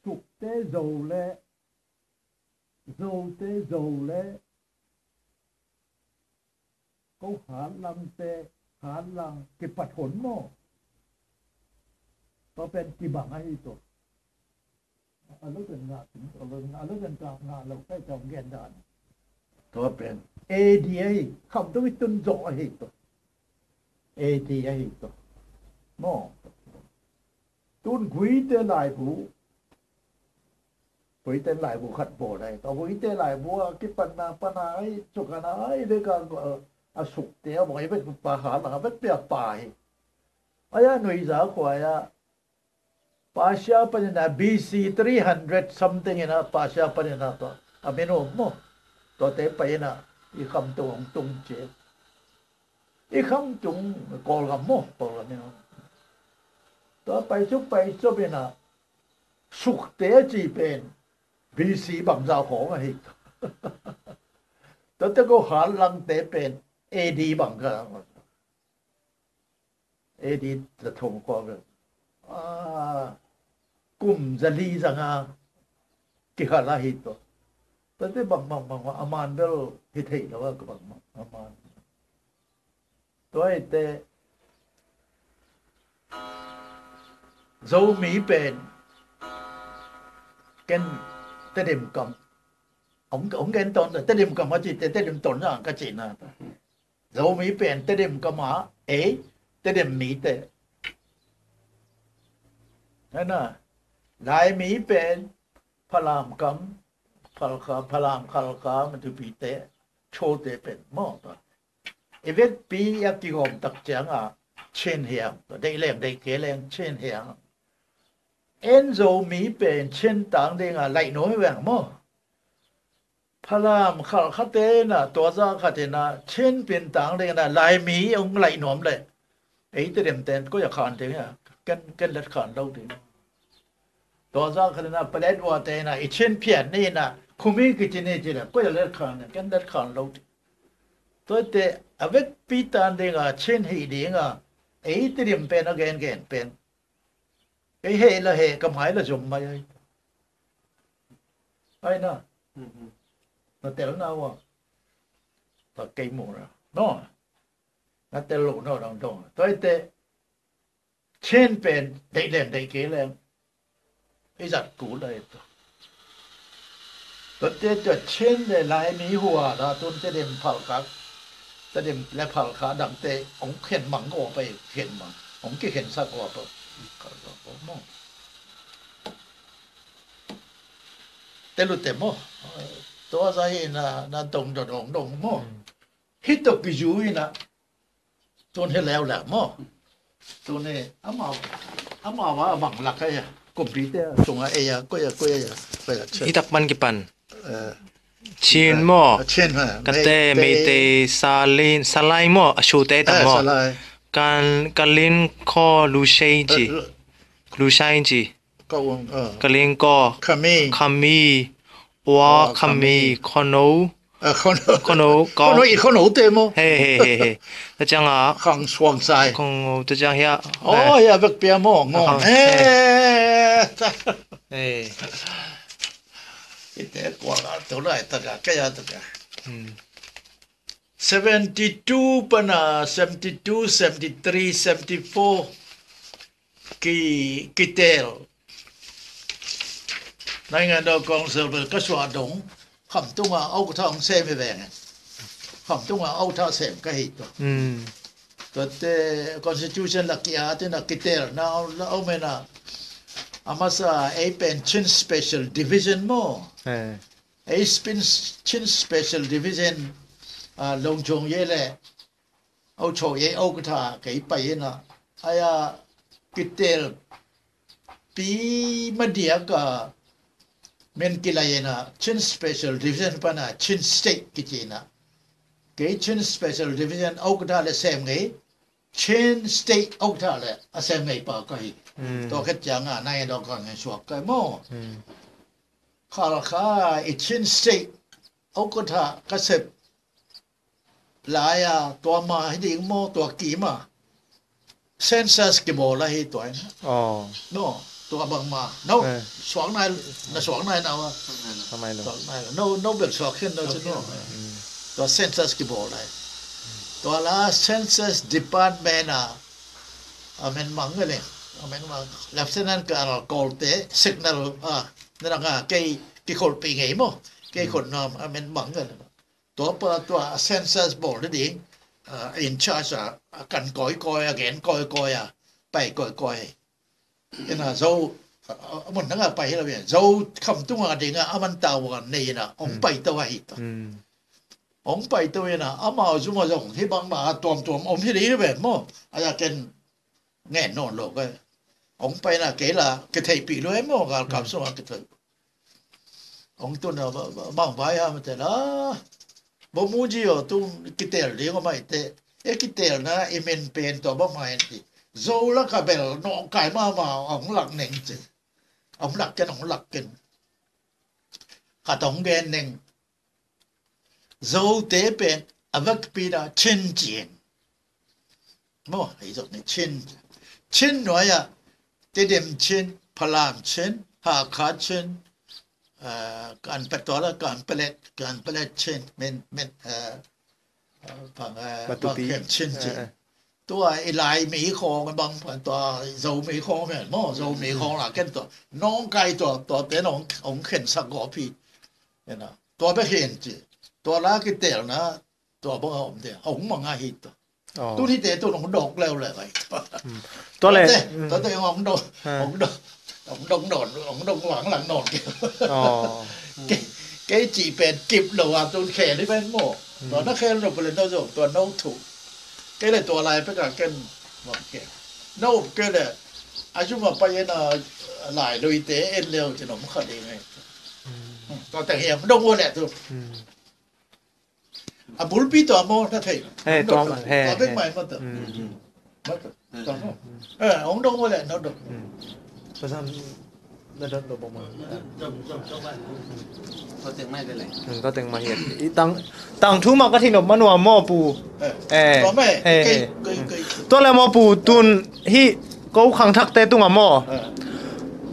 Sukte Zo le, Zote Zo le, ko Hatlang te, Hatlang kipat hon maw? Tua pen kibang ahi tua. A lo pen ngah, a lo pen ngah lo kai tawh gen dan. Tua pen A D ahi, khamtung i tun zawh ahi tua. A D ahi tua. Maw? Tun Guite laibu. Guite laibu khat bawl ahi. Tua Guite laibu a kipanna pana ahi, sukana ahi, vek a, a Sukte a bawl ahi, vek pa Hatlang a vek pia pa ahi. Ahi a nuiza khuai a Persia panin a B C three hundred something in a Persia panin a tua a min om maw? Tuate pai in a i khamtung hong tung ci. I khamtung Kawlgam maw? Kawlgam in om. Tua pai suk pai suk in a Sukte a ci pen B C bangzah khawng ahi. Tuate ko Hatlangte pen A D bangzah. A D za thum khawng. Ah, kum za li za nga kikhat ahi tua. Tuate bang bang bang a man bel hi thei lo a ka bang bang a man. Tua hi te Zomi pen ken Tedim kam. Ong, ong gen ton Tedim kam a ci te Tedim ton a ka ci na. Zomi pen Tedim kam a, ei, Tedim mite. Hena, Laimi pen Falam kam, Khalkha, Falam Khalkha, Matupi te, Chote pen maw. I vekpi a kigawm tak ciang a Chin hiam, deih leng deih kei leng Chin hiam. En Zomi pen Chin tang ding a laih nuam hi veng maw. Falam Khalkhate in a, tua zah khat in a, Chin pintang ding in a, Laimi hong laih nuam leh. Ei Tedim ten, koi a khan ding a, ken, ken let khan lo ding. Tua zah khat in a, Paletwa te in a, i Chin phiat ni in a, Khumi kici ni ci leh, koi a let khan ding, ken let khan lo ding. Tua te, a vekpi tan ding a, Chin hih ding a, ei Tedim pen a gen gen pen. Kei heh la heh, ka mai la zom mai ai. Ai na. Mhm. Na tel na ua. Ta kei mu na. No. Na tel lo no dong dong. Tua te Chin pen deih den deih kei leng. I zat kul ai to. Tuate tua Chin le Laimi hua la tun Tedim Phalkha, Tedim le Phalkha dangte hong khen mang ko pai khen mang, hong kikhen sa ko pa. Ka lo ko mo. Te lu te mo. Tua za hi na, na dong dong dong dong mo. Hmm. Hih tawh kizu in a, tun hi leuleu maw? Tun hi amau, amau a bang lak a, computer sungah ei a, koi a, koi a, koi a, Chin. Hi tak pan kipan. Eh, Chin maw? Eh, Chin, ha. Kate Meitei, Meitei, Salin, Salai maw? A sute tam maw? Salai. Kan, Kalin ko Lusei ci. Eh, Lusei ci. Ka um, ah. Kalin ko. Khami. Khami. Ua, ah, Khami. Khami. Khono. Ah, Khono. Khono, ko. Khono, i Khono te maw. He, he, he, he. Ta ciang a. Khang Suang Sai. Khang, ta ciang hia. Oh, hia vek pia maw. Ngong. Khang. He. He. Ite kuala tu lai ta ka, kaya ta ka. Hmm. Seventy-two pana, seventy-two, seventy-three, seventy-four. Ki, kitel. Naingan daw kong sel bel ka suah dong. Khamtunga au ka thang sem hi veng. Khamtunga au thang sem ka hi to. Hmm. Tuate constitution la ki a tina kitel na au la au mena. A masa ei pen Chin Special Division maw? Ei spin Chin Special Division, a longchong ye le au cho ye au ka tha kei pai ina aya kitel pi madiak a men kilai ina Chin Special Division pana Chin State kitina kei Chin Special Division au ka tha le sem ngei Chin State au ka tha le a sem ngei pa ka hi. Tua khet cianga nai dok ka ngai suak kai maw? Khalkha i Chin State au ka tha ka sep lai a tua ma hi ding maw tua kima census kibawl ahi tua in. No tua bangma no suak nai na suak nai na wa suak nai lo no no bel suak khen no ci no tua census kibawl lai tua la census department a a men mang nge le a men mang Lieutenant Colonel Kolte signal a nana nga kei kikholpi ngei maw kei khon nam a men mang nge le tua pa tua a census bawl ding a in charge a a kan kawikawi a gen kawikawi a pai kawikawi ina zo a mun nanga pai hi lo ya zo kham tunga dinga a man tawa nei ina ong pai to ahi ta ong pai to ina amau zuma zong hi bangma a tuamtuam om hi ding hi ve maw a ya ken ngen nawn lo ka ong paina kei la kitheihpih lo e maw galkap sungah kitheih ong tuna bang vai ham te la bo mu ji o tung kitel ding o mai te e kitelna i men pen tua bang mai ti zo la ka bel nawngkai mama ong lak neng ci ong lak ken ong lak ken khat ong gen neng Zote pen a vekpi na Chin cin maw hei zok ni Chin Chin nuai ah Tedim Chin Phalam Chin Hakha Chin kan pet tua la kan pelet kan pelet Chin men men pang pang khem Chin cin tua i lai mi khong bang tua Zo mi khong men maw Zo mi khong la ken tua nong kai tua tua te nong ong khen sak go pi tua bek hi en ci tua la kitel na tua bang a om te a hong mang a hi tua tun hi te tun hong dok leu le vai tua le tua te hong dok hong dok hong dok non hong dok wang lang non ke ke ci pen kip lo a tun khe ni pen mo tua na khe lo pen no zo tua no thu ke le tua lai pe ka ken mo ke no ke le a ju ma pa ye na lai lui te en leu ci nom kha de ngai tua te hiam dong wo le tu A bulpi tua maw na thei. He tua maw he. Tua bek mai maw tua. Maw tua. Tua maw. Eh, hong dong maw leh na dong. Pasal na dong dong maw. Tua teng mai leh. Tua teng mai he. I tang tang thu mah ka thei nop manuam maw pu. Eh. Tua mai. He he. Tua leh maw pu tun hih ko khangthakte tungah maw.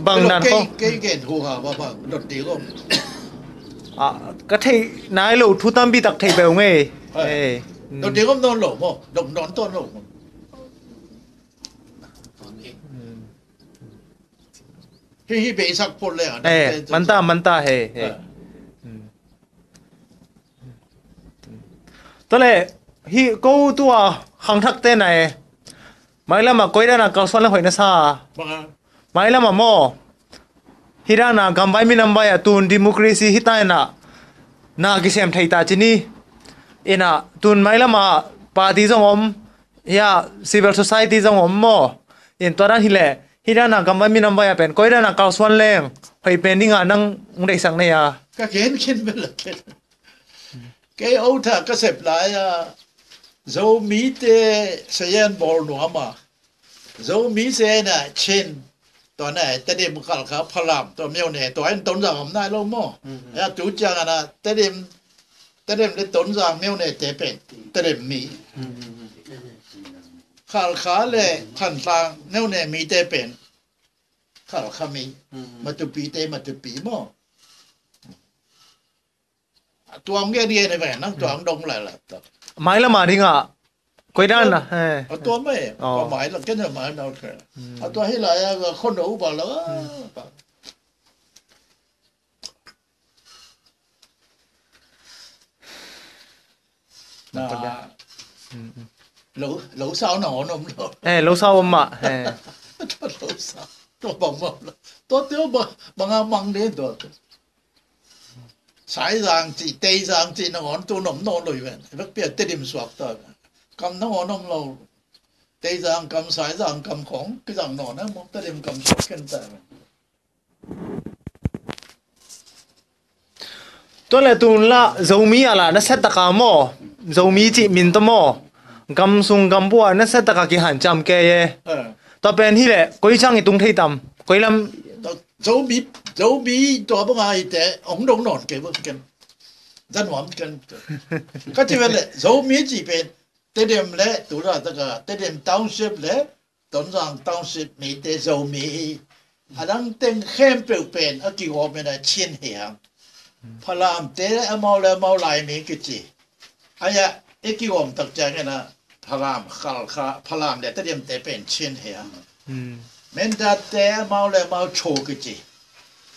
Bang nan ko. Kei gen hu ha ba ba dot ti ko. Ka theih nai lo thu tampi tak theih peuh ngei. Dot ding om nawn lo maw? Dot nawn tawn lo maw? Hih hih beisak phot le a. Manta manta he he. Tua leh hih ko tua khangthakte na e. Mailam ah koi dan a kalsuan le hoih na sa. Mailam ah maw. Hih dan a gamvai minam vai ah tun democracy hih ta in ah na kisem thei ta ci ni. In ah tun mailam ah party zong om. Hih ah civil society zong om maw. In tua dan hi leh hih dan a gamvai minam vai ah pen koi dan a kalsuan leng hoih pen ding a nang hong deihsak nei a. Ka gen khin bel a ken. Kei ota ka sep lai a Zomite sayan bawl nuam a Zomi se na Chin tua na Tedim Khalkha Phalam tua myo ne tua in Tonzang om nai lo maw. Ya tu ciang ana Tedim Tedim le Tonzang myo ne te pen Tedim mi. Khalkha le Thantlang myo ne mi te pen Khalkha mi. Matupi te Matupi maw. Tuang gen gen ve nang tuang dong lai la. Mailam a ding ah koi dan na. Tua mai. Tua mai la ken mai na. Tua hi lai a khon no ba la. Na lo lo sao na om lo. Eh lo sao om ma. Eh. Lo sao. Tua bang ma. Tua teu ba, banga mang den tua. Saizang ci, Teizang ci nangawn tu nom nawn lo hi ven. Vekpi a Tedim suak ta ven. Kam nangawn om lo. Teizang kam, Saizang kam khong kizang nawn a, mong Tedim kam suak khen ta ven. Tua le tun la Zomi a la na set taka maw? Zomi cih min tawh maw? Gam sung gam pua na set taka kihan ciam kei e. Eh. Tua pen hi le koi ciang i tung thei tam? Koi lam? Tua Zomi, Zomi tua banga hi te ong dong nawn kei bang ken. Zanuam ken. Ka ci ve le Zomi cih pen Tedim le tu la taka Tedim Township le Tonzang Township mite Zomi hi. A dang teng khempeuh pen a kigawm in a Chin hi hang. Phalamte amau le amau Laimi kici. Aya, i kigawm tak ciangin a Phalam, Khalkha, Phalam le Tedimte pen Chin hi hang. Hmm. Mindatte amau le amau Cho kici.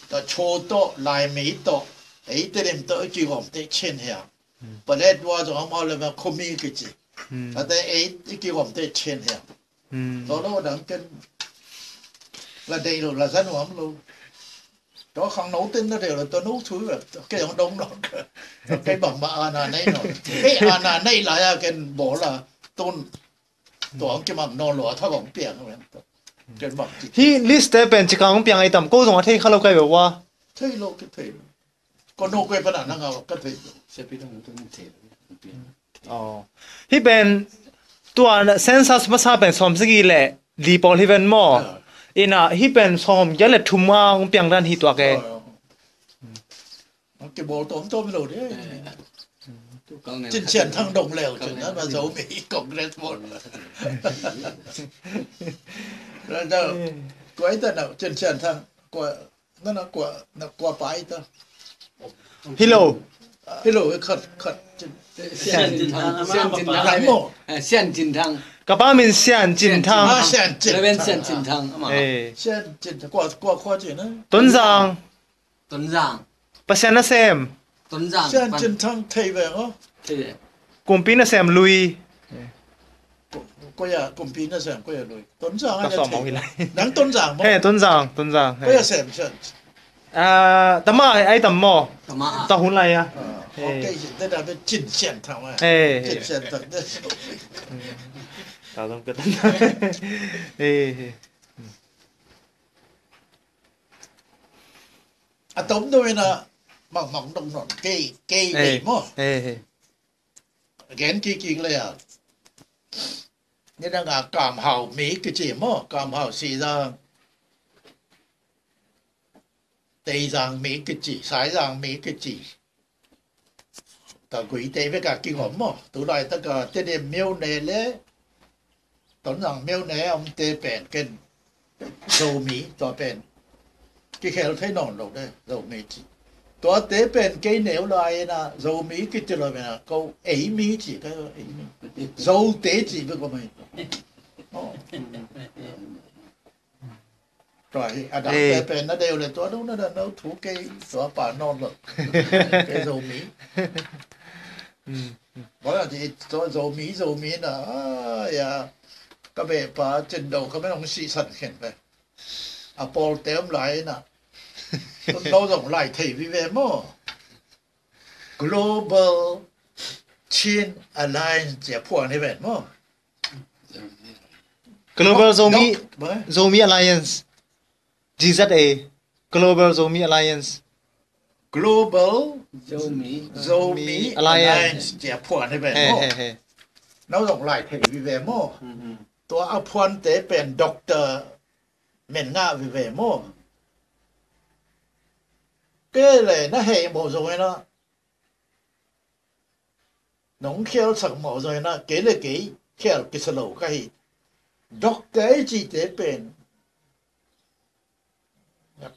Tua Cho tawh, Laimi tawh, ei Tedim tawh i kigawmte Chin hi hang. Hmm. Paletwa zong amau le amau Khumi kici. Hmm. Tate ei i kigawmte Chin hi hang. Hmm. Tua lo dang ken la deih lo, la za nuam lo. Tua khangno ten na deih lo, tua no thu ve. Kei zong dong lo. Kei bangmah ana nei nawn. Kei ana nei lai a ken bawl a tun. Tua hong kimak nawn lo a tha hong piang ve. Ken bang ci. Hih list te pen ci kang hong piang ei tam, ko zong a thei kha lo kai ve ua. Thei lo, kei thei lo. Ko no kue pana na ngau ka thei lo. Aw. Hih pen tua census masa pen sawm sagih le li pawl hi ven maw? Ah. Ina hih pen sawm giat le thum a hong piang dan hi tuak e. Ah. Hong kibawl tawmtawm hi lo de. Cin Sian Thang dong leu cin na ma Zomi Congress bawl. Ra dau. Kuai ta na Cin Sian Thang kua Na, na kua, na kua pai ta. Hello. Hello, khat, khat. Sian Cin Thang, Sian Cin Thang. Thang mo. Eh, Sian Cin Thang. Ka pa min Sian Cin Thang. Ah, Sian Cin Thang. Reverend Sian Cin Thang, ama. Eh. Sian Cin Thang. Kua, kua, kua ci na? Tonzang. Tonzang. Pasian nasem. Tonzang. Sian Cin Thang thei veng o. Thei veng. Kumpi nasem lui. Ko, ko ya, kumpi nasem, ko ya lui. Tonzang a thei. Nang Tonzang mo. He, Tonzang, Tonzang. Ko ya sem, sem. Ah, tama ai tam mo. Tama. Ta hun lai ya. Ah, okay, te da be Cin Sian Thang ma. He. Cin Sian Thang de. Ta dong ka tan. He, he. A tom do ina mang mang dong non. Kei, kei mo. He, he. Gen kikik le a. Ni dang a Kam Hau mi kici maw, Kam Hau Sizang. Teizang mi kici, Saizang mi kici. Ta gui te ve ka kigom maw. Tu lai ta ka Tedim miau ne le. Tonzang miau ne om te pen ken. Zomi, tua pen. Kikhel thei nawn lo de, Zomi ci. Tua te pen kei neu lai na, Zomi kiti lo mena, ko ei mi ci, ka ei mi. Zo te ci be ko mai. Oh. Tua hi, a dang te pen na deu le tua dong na da no thu kei, tua pa nawn lo. Kei Zomi. Bawla ci, tua Zomi, Zomi na, ah, ya. Ka be pa, cin do, ka me nong si san khen pe. A pawl te om lai na. Tun lo zong lai thei vive maw. Global Chin Alliance cia phuan hi ven maw. Global Zomi, Zomi Alliance. G Z A. Global Zomi Alliance. Global Zomi, Zomi Alliance cia phuan hi ven maw. He, he. No zong lai thei vive maw. Tua a phuan te pen Doctor men ngah vive maw. Kei le na hei maw zong ina. Nong khial sak maw zong ina kei le kei khial kisa lo ka hi. Doctor i ci te pen.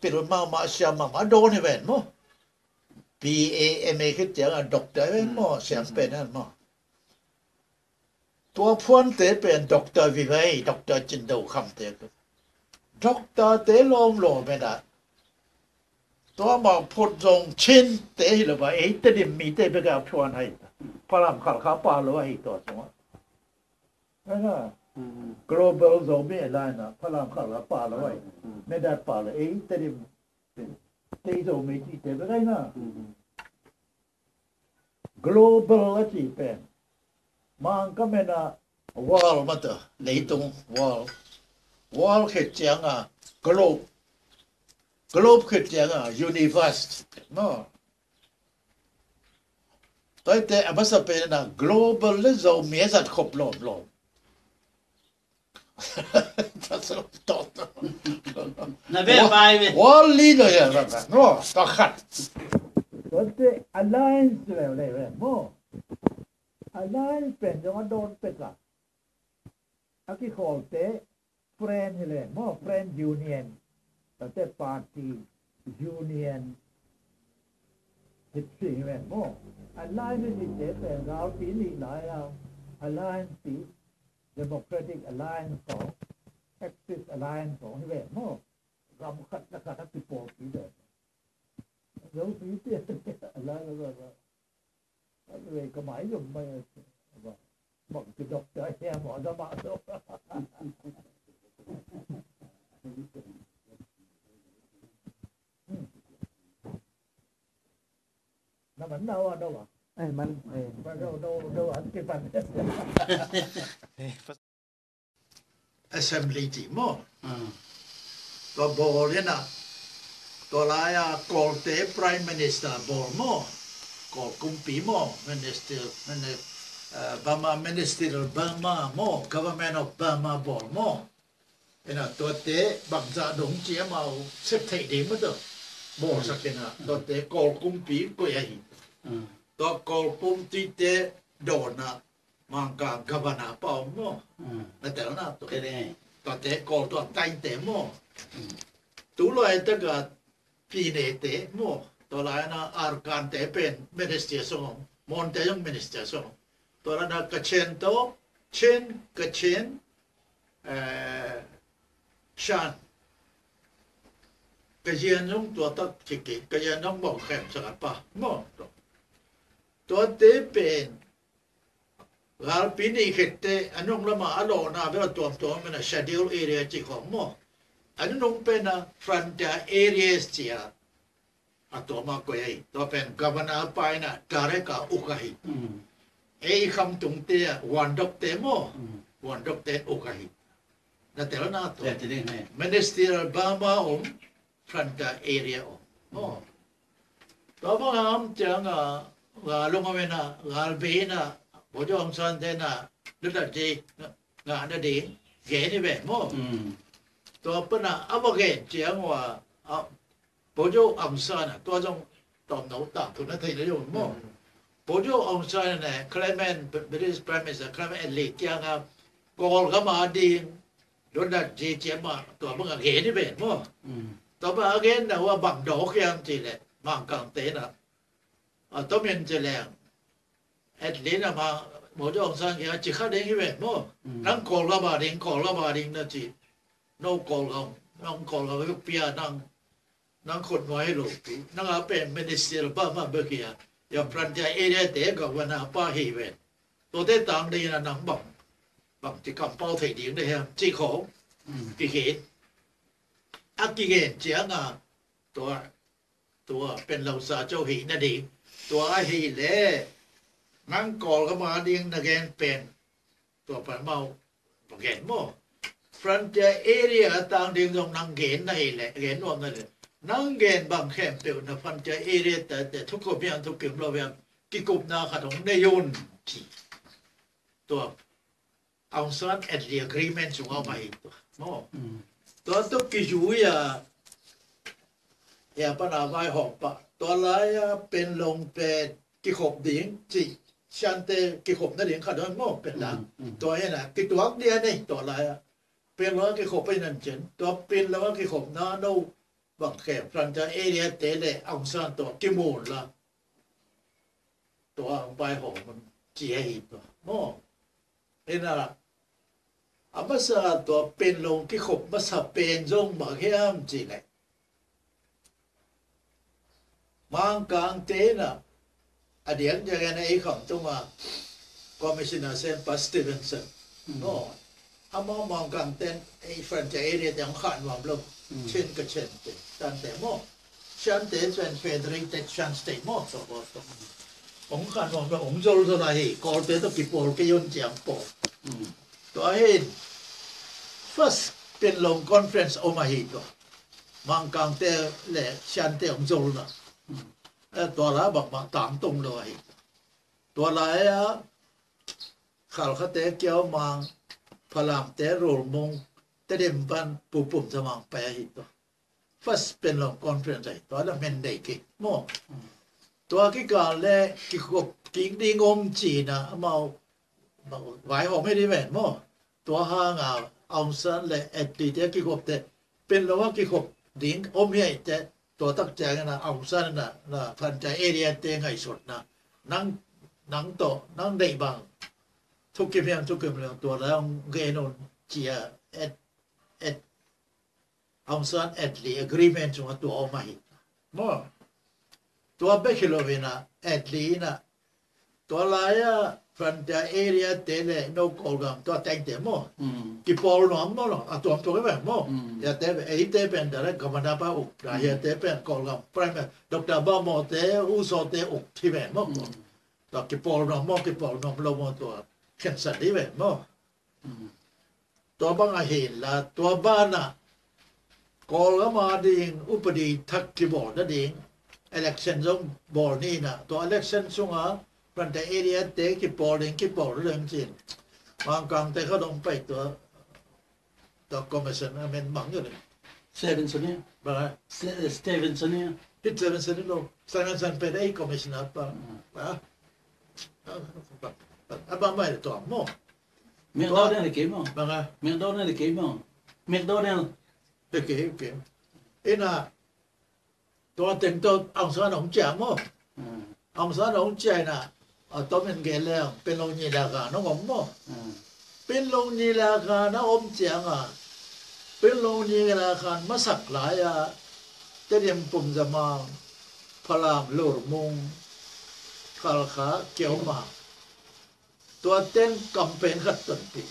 Pil mama siam mama dawn hi ven maw. B A M A khit ciang a doctor hi ven maw, siam pen an maw. Tua phuante pen Doctor Vivei, Doctor Cin Do Kham te. Doctor te lawm lawm en a. Tua mah phot zong Chin te hi lo ba, ei Tedim mi te bek a phuan ahi. Phalam Khalkha pa lo ahi tua sung a. Global Zomi Alliance ah Falam khal a pau lo ai. Medal pau lo ei Tedim, tei Zomi cihte bek ai na. Global a cih pen Mangkam en a world mah ta, leitung world. World khit ciang a globe, globe khit ciang a universe maw. Tua hi teh a masa pen a global le Zomi a zat khop lawmlawm. Na be pai ve. World leader ya, no, ta khat. Tua hi teh alliance le le ve maw. Alliance pen zong a dawn pek a, a kikhawlte friend hi le maw, friend union. Tua te party union hi le maw. Alliance hi te pen galpi nih lai a alliance hi, Democratic Alliance khawng, Axis Alliance khawng hi le maw. Gam khat le khat a kipawlpi le. Zomi te alliance Anyway, ka mai zom mai a, bang ki doctor hiam aw, zama zo. Na man na wa, na wa. Eh, man, eh. Ba, no, no, no, an ki pan. Assembly cih maw. Tua bawl in a, tua lai a Kawlte Prime Minister bawl maw. Kawl kumpi maw, Minister, Mini-, eh, Burma, Ministerial Burma maw, Government of Burma bawl maw. In a tuate bangzah dong ci amau sep theih ding maw tua. Bawlsak in a, tuate Kawl kumpi koih ahi. Tua Kawl kumpi te dawn a Mangkang governor pa om maw? Na tel na tu. Tuate Kawl tuam tainte maw? Tu lai taka Pinete maw? Tua lai na Arkante pen minister song om. Monte zong minister song om. Tua lai na Kachin to, Chin, Kachin, eh, Shan. Kayin zong tua tak kiki, Kayin zong mawk khem sak a pa maw? Tuate pen galpi nih khit teh a nung lama a lawhna bel a tuamtuam pen a schedule area cih khawng maw. A nunung pen a frontier areas ci a, a tuam a koih ahi. Tua pen governor pa in a direct a uk ahi. Ei khamtungte a wandokte maw. Wandokte uk ahi. Na tel na tua. Ministerial Burma om, frontier area om. Tua bang a om ciang a, nga lung a mena, galbei na, Bojo Aung San te na, dudat je, nga na ding, gen hi ve maw. Tua pana, a va gen ciang wa, a, Bojo Aung San a, tua zong tawm no tang thu na thei na yong maw. Bojo Aung San a, Clement, British Prime Minister Clement Attlee kiang a, Kawl gam a ding, dudat je ciang ma, tua bang a gen hi ve maw. Tua bang a gen na wa bang dawk hiam ci le, Mangkang te na. A tomin ci leng. Attlee na ma, Bojo Aung San kia ci kha ding hi ve maw. Nang Kawl gam a ding, Kawl gam a ding na ci. No Kawl gam, nang Kawl gam pia nang, nang khut nuai hi lo tu. Nang a pen minister pa ma be kia. Ya frontier area te governor pa hi ve. Tua te tang ding na nang bang. Bang ci kampau thei ding de hiam. Ci khawng. Kigen. A kigen ciang a. Tua Tua pen lo sa co hi na ding. Tua ahi le. Nang Kawl gam a ding na gen pen. Tua pan mau. Gen maw. Frontier area tang ding zong nang gen na hi le. Gen nuam na le. Nang gen bang khempeuh na frontier area te, te thukum hiam thukum lo hiam. Kikupna khat hong nei un. Ci. Tua Aung San Attlee Agreement sung a om ahi tua. Maw. Tua tua kizui a, ya pana vaihawm pa. Tua lai a Panglong pen kikhop ding, ci Shante kikhop nading khat dong maw pen la. Tua hi na, kituak dia nei, tua lai a. Panglong kikhop pai nan cen. Tua Panglong kikhop na no bang khem, frontier area te le Aung San tua kimun la. Tua ang pai hawm ci ahi tua. Maw. Ina, a masa tua Panglong kikhop masa pen zong bang hiam ci le. Mangkang te na, a diang diang na ei kham tung a, Commissioner Sen pa Stevenson. Maw. Amau Mangkangte in ei frontier area te hong khan nuam lo. Chin Kachin te, Tante maw, Shan te, Federated Shan State maw, hong khan nuam lo, hong zolzol ahi. Kawlte tawh kipawl kei un ci-a hong pawl. Tua hi in first Panglong Conference om ahi tua. Mangkangte le Shante hong zolna. Eh, tua lai bangmah tangtung lo ahi. Tua lai-ah Khalkhate, Kiaumang, Falamte, Lurmung, Tedim pan Pu Pum Za Mang pai ahi tua. First Panglong Conference ahi tua, la men nei kik maw. Tua kikal le kikhop kik ding om ci-in ah amau vaihawm hi ding ven maw. Tua hangah Aung San le Attlee te kikhop te, Panglong ah kikhop ding om hi a, tua tak ciangin ah Aung San in ah, na frontier area te ngaihsutna, nang, nang tawh nang deih bang thukim hiam, thukim leng tua lai hong gen un ci-a, At, At, Aung San Attlee agreement sungah tua om ahi maw. Tua bek hi lo-in ah Attlee in ah tua lai-ah frontier area te le no Kawlgam tua tengte maw, kipawl nuam maw lo, a tuamtuam hi ven maw. Hiate, eite pen direct governor pa uk, hiate pen Kawlgam Prime Minister Doctor Bhamo te, U Soe te uk hi ven maw. Tua kipawl nuam maw, kipawl nuam lo maw, tua khensan hi ven maw. Tua bang ahi inla, tua banah Kawlgam ading upadi thak kibawl nading election zong bawl ni in ah, tua election sungah frontier area te kipawl ding, kipawl ding ci-in Mangkangte khat hong pai tua, tua commission a min mang hi le. Stevenson hi. Bang a? Ste-, Stevenson hi. Hih Stevenson hi lo. Stevenson pen ei commissioner pa. A bang mai le tua maw. McDonald hi kei maw. Bang a? McDonald hi kei maw. McDonald. Hi kei, hi kei. Ina, tua teng tawh Aung San hong ciah maw. Aung San hong ciah ina, a tomin gen leng Panglong nyi le khan hong om maw. Panglong nyi le khan a om cianga, Panglong nyi le khan masak lai-a Tedim, Pum Za Mang, Falam, Lurmung, Khalkha, Kiaumang, tua ten campaign khat tonpih.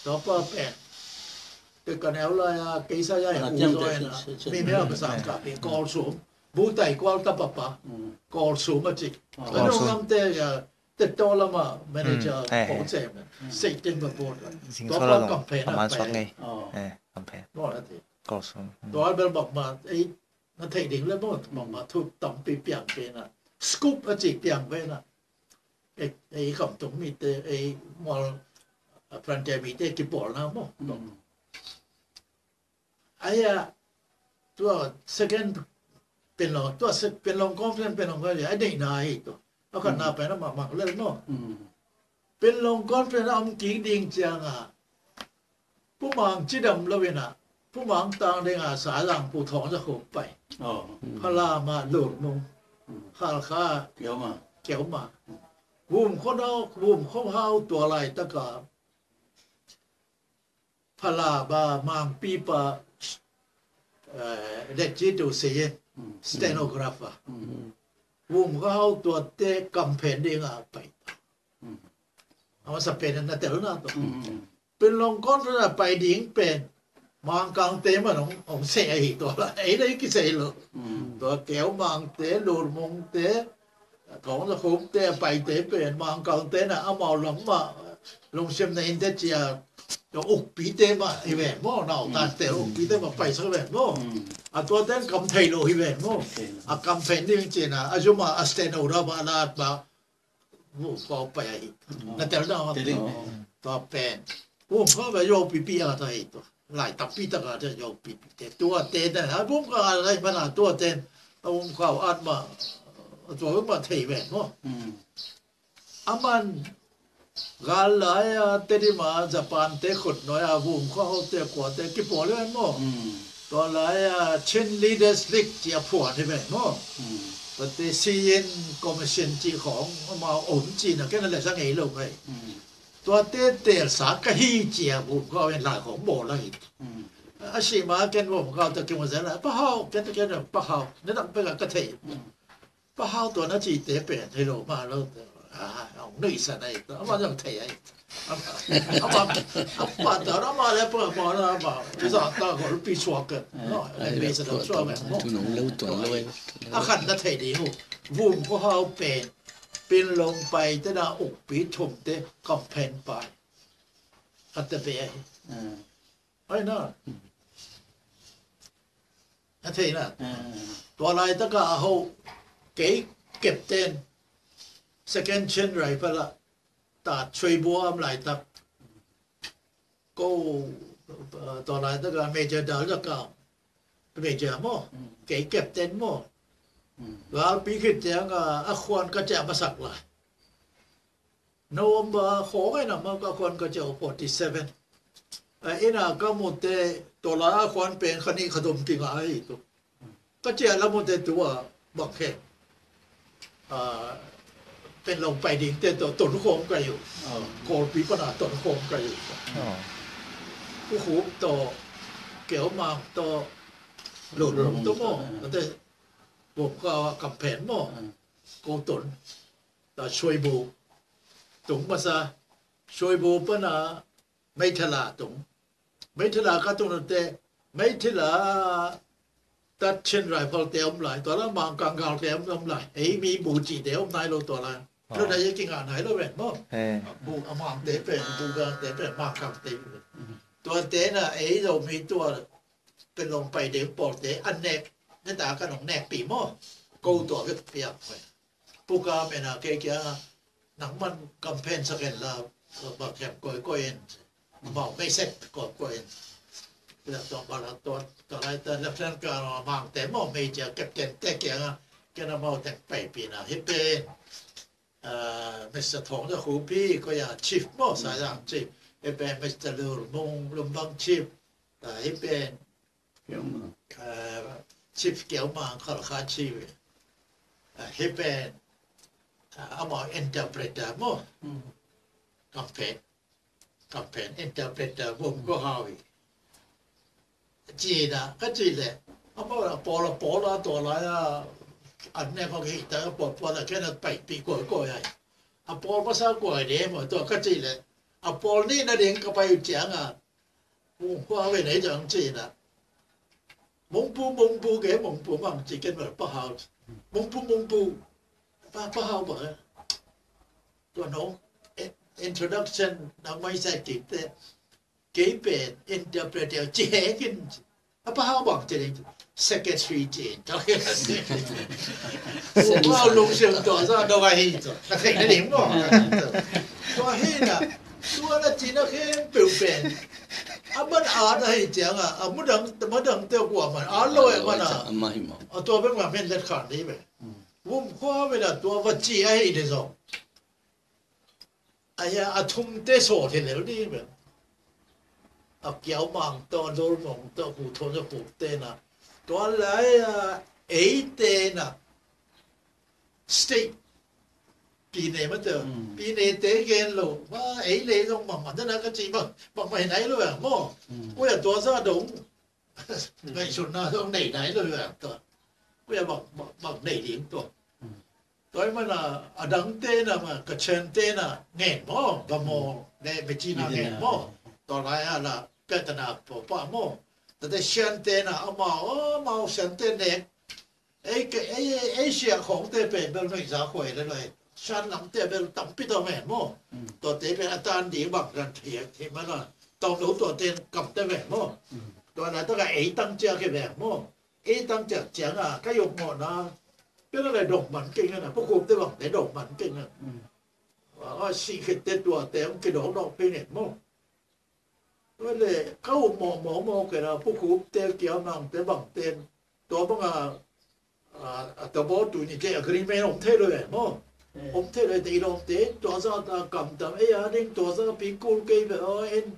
Tua pa pen, te ka neu lai-a keisa ya, u zaw ina, mi mel ka sang ka pi, Kawl Sum, Butai Kual tapa pa, Kawl Sum a ci. Ka neu ngamte ya, te to lama manager, Paul Chairman, Satan ba board. Tua pa campaign a pai. Maw la ti. Tua bel bangmah ei na theih ding le maw, bangmah thu tampi piang pen a, scoop a ci piang pen a. Ei, ei khamtung mite, ei mual, a, frontier mite kipawlna maw. Ai a, tua second Panglong, tua se-, Panglong Conference, Panglong Conference a deihna hi tua. A khatna pen a mahmah lel maw. Panglong Conference a om kik ding cianga Pu Mang cidam lo ina, Pu Mang tang dinga Saizang Pu Thawng Za Khum pai. Phalama Lurmung, Khalkha Kiaumang. Vum Khua Hau, Vum Khua Hau tua laitaka Phalaba Mangpipa, eh, Letji Tu Seyen, stenographer. Vum Khua Hau tuate campaign dinga pai. A masa pen na telna tua. Panglong Conference a pai ding pen Mangkangte man hong, hong sei ahi tua la. Ei le kisei lo. Tua Kiaumangte, Lurmungte, Thawng Za Khumte a paite pen Mangkangte na amau lam mah lungsim na in te cia, tua ukpite mah hi ven maw, nautante ukpite mah paisak ven maw. A tuate in kam thei lo hi ven maw. A kam pen ding cina, a zuma a stand out a ba lat ba Vum Khua Hau pai ahi. Na tel na ma. Tua pen Vum Khua Hau pen yopipi a ta hi tua. Lai tampi taka ta yopipi te. Tuate na, a Vum Khua Hau lai mana tuate. A Vum Khua Hau at ma, tua ma thei ven maw. A man gal lai a Tedim a Japan te khutnuai a Vum Khua Hau te kuate kipawl ven maw. Tua lai a Chin Leaders League ci a phuan hi ven maw. Tuate Siyin Commission ci khawng amau om cina ken a le sa ngei lo kai. Tuate telsa ka hi cia Vum Khua Hau in lai khawng bawl ahi. A si ma ken Vum Khua Hau ta kimu zel a, Pa Hau, ken ta ken Pa Hau, na dang pek a ka thei. Pa Hau tua na cite pen hi lo ma lo. A, hong nuihsan ahi. A ma zong thei ahi. Ama, ama, ama, ama le pa, ama, ama, isa ta ko pi suak ke. No, le pi sa ta suak ke. Tu nong lo, tu nong lo. A khat na thei ding uh. Vum Kua Hau pen Pinlong Paite na ukpi thumte campaign pai. Khat te pe ai. Ai na. A thei na. Tua laitaka a ho, kei captain, second Chin Rifle a, ta Chui Bua am laitak. Ko, tua laitaka Major Dal Zakam, Major maw, kei captain maw. Galpi khit cianga a khuan ka ciah masak lai. November khawng ahi na, ma ka khuan ka ciah forty seven. A ina ka mute, tua lai a khuan pen kha nih kha thum kingah ahi tu. Ka ciah la mute tua bang khe. Pinlong pai dingte tua ton khawm ka hi uh. Kawlpi pana ton khawm ka hi uh. Pu Khup tua, Keu Mang tua, Lun Lun tua maw. Tate Vum Kua Hau campaign maw. Ko ton. Ta Chui Bua tung masa, Chui Bua pana Meitela tung. Meitela ka tung nate, Meitela ta Chin Rifle te om lai, tua la Mang Kanggal te om lai, ei mi bu ci te om nai lo tua la. Lo da ye kingah nai lo ven maw. Bu a Mang te pen, bu ga te pen, Mang Kang te. Tua te na ei lo mi tua Pinlong pai ding pawl te an nek, ne ta ka nong nek pi maw. Ko tua ve piak. Puka mena kei kia nang man campaign sa ken la, ba khem koi koi en. Mau mei sek koi koi en. Tua tua ba la tua, tua lai ta Lieutenant Colonel Mang te maw, Major Captain te kia nga, kia na mau tek pai pi na. Hi pen, Mister Thong Za Khup hi, ko ya Chief maw, Saizang Chief. Hi pen Mister Lur Mung, Lumbang Chief. Hi pen, Chief Keu Mang Khalkha Chief. Hi pen, amau interpreter maw. Campaign, campaign interpreter Vum Kua Hau hi. Ci na, ka ci le. Amau a pawl a pawl a tua lai a, an ne ko ki ta pawl pawl a kena pai pi koi koi ai. A pawl masa koi de maw tua ka ci le. A pawl nih na ding ka pai uh cianga. Vum Kua Hau ve nei ciang ci na. Mungpu, Mungpu ke, Mungpu mang ci ken vel Pa Hau. Mungpu, Mungpu. Pa, Pa Hau ba. Tua no, introduction na mai sa kik te. Kei pen interpreter ci he kin. A Pa Hau bang ci ding secretary ci. Tua lung siam tua za dong a hi tua. Na thei na ding maw. Tua hi na. Tua na ci na khempeuh pen. A man a na hi cianga. A mudang, madang te kua man. A lo e man a. A tua bek ma men let khan dei bek. Vum Kua Hau ve na tua va ci a hi de zong. Aia, a thumte sawl hi lel ding bel. A Kiau Mang tawh, a Lur Mung tawh, Pu Thon Za Khup te na. Tua lai a, eite na. State. Pine mate. Pine te gen lo. Ma, ei le zong mang man na ka ci bang. Bang mai nai lo ya mo. Ko ya tua za dong. Ngaihsutna zong nei nai lo ya tua. Ko ya bang, bang, bang nei ding tua. Tua ahih manin a dangte na ma, Kachinte na ngen maw, Bamawh le Myitkyina ngen maw. Tua lai a la Patna pawlpah maw. Tate Shante na amau, amau Shante nek. Ei, ei, ei, ei siah khawngte pen bel nuihza khuai le lai. Shan lamte bel tampi tawh ngen maw. Tuate pen a tan ding bang dan thiak hi manin a. Tawm lo tuate kamte ngen maw. Tua na taka ei tang ciak hi ngen maw. Ei tang ciak ciang a, ka yuk mawhna. Pia na le dong man keng na, Pu Khup te bang te dong man keng na. A, a, si khit te tua te, ong kidong dong pe ngen maw. Tua le, ka up mawh mawh mawh kei na, Pu Khup te, Kiau Mang te bang te. Tua bang a, a, a, ta baw tu ni te agreement om thei lo e maw. Om thei lo e te i lawm te, tua za ta kam tam, ei a ding, tua za pi kul kei ve, o, en,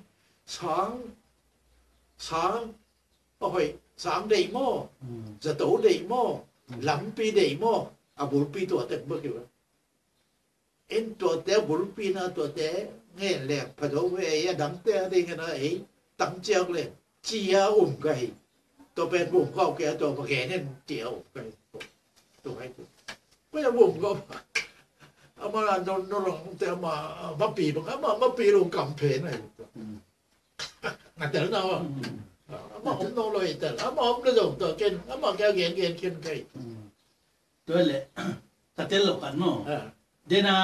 sang, sang, A hoih, sang deih maw, zato deih maw, lampi deih maw, a bulpi tua tek bek hi. En tuate a bulpi na tuate ngen leng pha zo ve, a dangte a ding na ei tang ciak leng cia um ka hi. Tua pen bum khau ke a tua pa gen in cia um ka hi. Tua hai tu. Ko ya bum khau. Ama na no no long te ama mapi bang ama mapi long kam phe na. Nga tel na wa. Ama om no lo i tel ama om le zong to ken ama kya gen gen ken kai. Tua le ka tel lo kan mo. Dena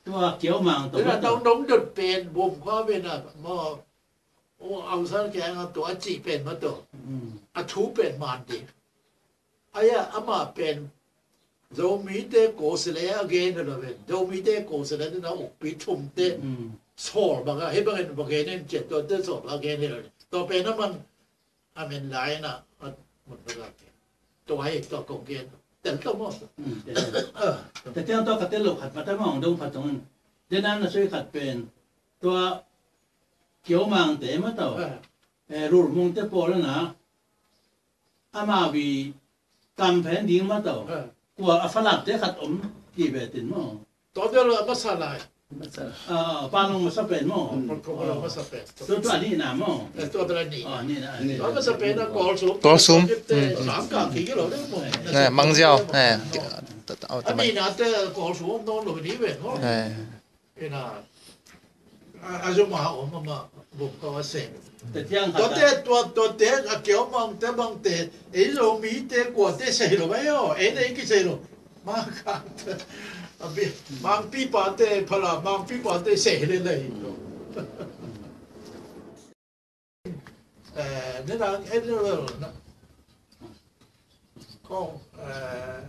tua kiau mang to. Dena tong dong dot pen bom kha bena mo. O Aung San kianga tua a cih pen ma to. A thu pen man ding. Aya ama pen Zomite ko sele a gen helo ven. Zomite ko sele na ukpi thumte. Sawl banga he bangin bagen en chet to te sawl a gen helo. To pen a man a men lai na a mun baga ke. To ai to ko gen. Tel to mo. Te tiang to ka tel lo khat pata mong dong phatong. Dena na sui khat pen. Tua kiau mang te ma to. Rul mong te pol na. Ama vi kam phen ding ma to. Kua a Falam te khat om ki ve tin mo. Tua bel a masa lai. Panong masa pen mo. Tua tua ni na mo. Tua bel ni. Tua masa pen a Kawlsum. Kawlsum. Sangkah ki lo ding mo. Mang Ziau. A ni na te Kawlsum om no lo ni ve mo. Ina a zuma om ama buk ko a sem. Tuate tua tuate a kiau mang te bang te ei lo mi te kua te sei lo mai o ei nei ki sei lo. Mang kang te a bi mang pi pa te phala mang pi pa te sei le le. Nidang en level na kong eh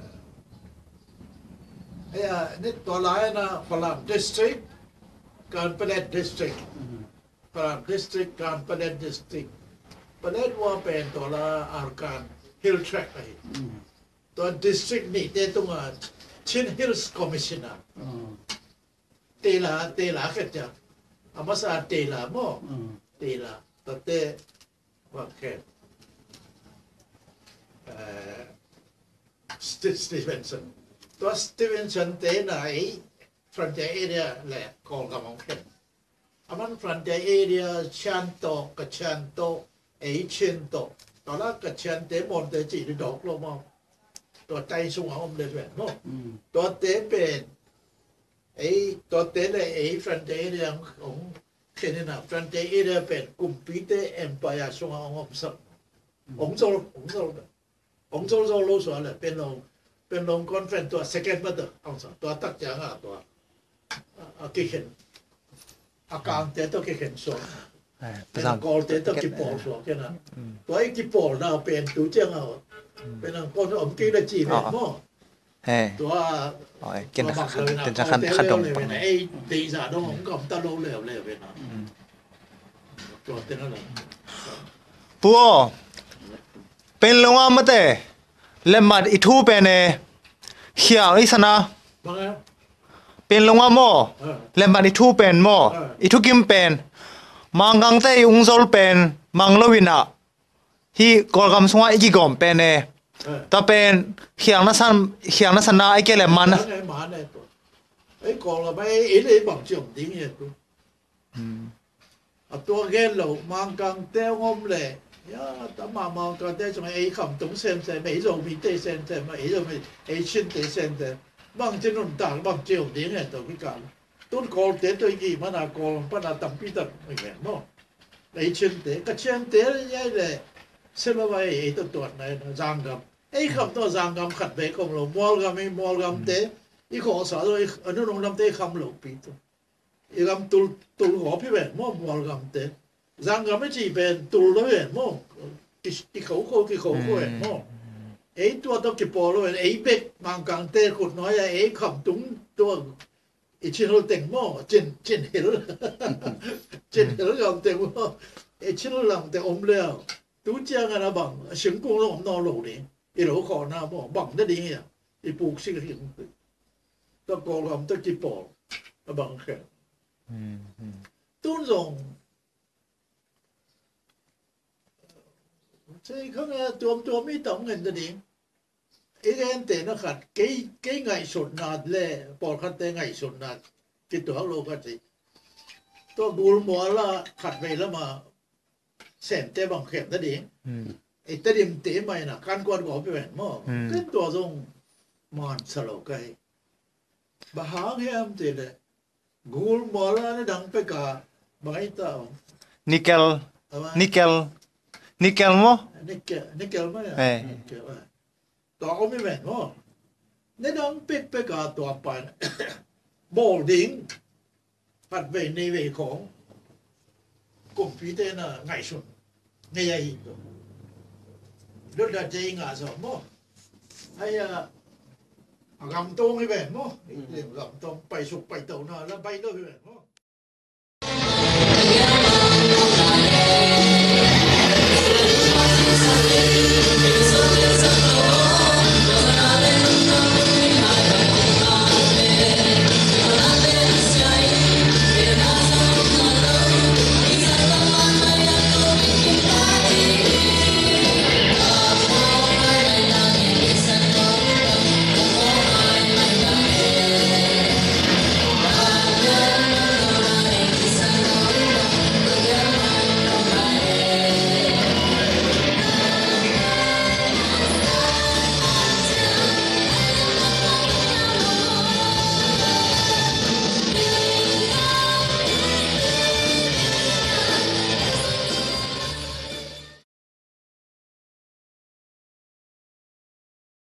ya ni tua lai na Falam district kan Palet district. Falam district kan Palet district. Palet wa pen tua la Arakan Hill Tract ahi. Tua district ni te tunga Chin Hills Commissioner. Tela tela khet ja. Amasa tela mo. Tela tate wa khet. Stevenson. Tua Stevenson te na ei frontier area le Kawlgam ong khet. Aman frontier area Chin to Kachin to ei Chin to. Tua la Kachin te Mon te ci di dok lo mo. Tua tai sung a om le pen mo. Tua te pen ei tua te le ei frontier area ong khen ina frontier area pen kumpite empire sung a ong om sak. Ong zol ong zol pen. Ong zol zol lo sua le pen long pen long conference tua second mata ong sa tua tak cia nga tua. A kikhen a kang te tua kikhen sua. Pen a kol te tua kipol sua kena. Tua i kipol na pen tu cia nga pen ang kon om ki le ci pen mo. He. Tua ken tua bang khat lawina ken tua khat khat dong pang. Ei dei za dong ong kam ta lo leu leu ina. Tua te na la. Pu aw. Pen longa mate. Lemmat i thu pen e. Khial i sana. Pen longa maw. Lemmat i thu pen maw. I thu kim pen. Mangkangte i ungzol pen mang lo ina. Hi Kawlgam sungah i kigawm pen e. Tua pen khiang na san khiang na san na i ke le man. Ei Kawlgam ei ei le bang ciom ding e tu. A tua gen lo Mangkangte ngom le. Ya tama Mangkangte sung ei kham tung sem sem ei Zomite sem sem ei Zomi ei Chinte sem sem. Bang ci nun tang bang ciom ding e tu ki kang. Tun Kawlte tawh i gih mana Kawl pana tampi tak i gen maw. Ei Chinte Kachiante i ai le Silova ei ei tawh tuatna i na Zanggam ei kham tawh Zanggam khat vei khom lo Mualgam i Mualgamte i khawhsa tawh a nunung lamte i kham lopi tawh i gam tul tul gawp hi ven maw Mualgamte. Zanggam i cih pen tul lo hi ven maw. Ki khokho ki khokho ven maw. Ei tua tawh kipawl lo ven ei bek Mangkangte khut nuai a ei kham tung tua i Chin Hill teng maw, Chin, Chin Hill. Chin Hill gam teng maw, i Chin Hill gam teng om liau. Tu ciang a na bang, singkung lo om nawn lo ding. I lo khawhna maw, bang na ding ia. I puk sik hing. Tua Kawlgam tua kipawl. A bang khen. Tun zong Sei khang a tuamtuam i tam ngen ta ding. I gen te na khat kei kei ngaihsutna le pawlkhatte ngaihsutna kituak lo khat si. Tua gul mual a khat vei lama semte bang khem ta ding. I Tedim te mai na kan kuat gawp i ven maw. Ken tua zong man sa lo ka hi. Bang hang hiam cih leh, gold maw la, na dang pek a bang ai ta om? Nickel. Ama. Nickel. Nickel maw? Nickel, nickel maw ya? Eh. Nickel, eh. Tua om hi ven maw. Na dang pek pek a tua pan bawl ding. Khat vei, nih vei khong kumpi te na ngaihsun ngei ahi tua. Lutda te i ngah zawh maw. Ai a, a gamtong hi ven maw. Mm. Gamtong paisuk paito na la bai lo hi ven maw.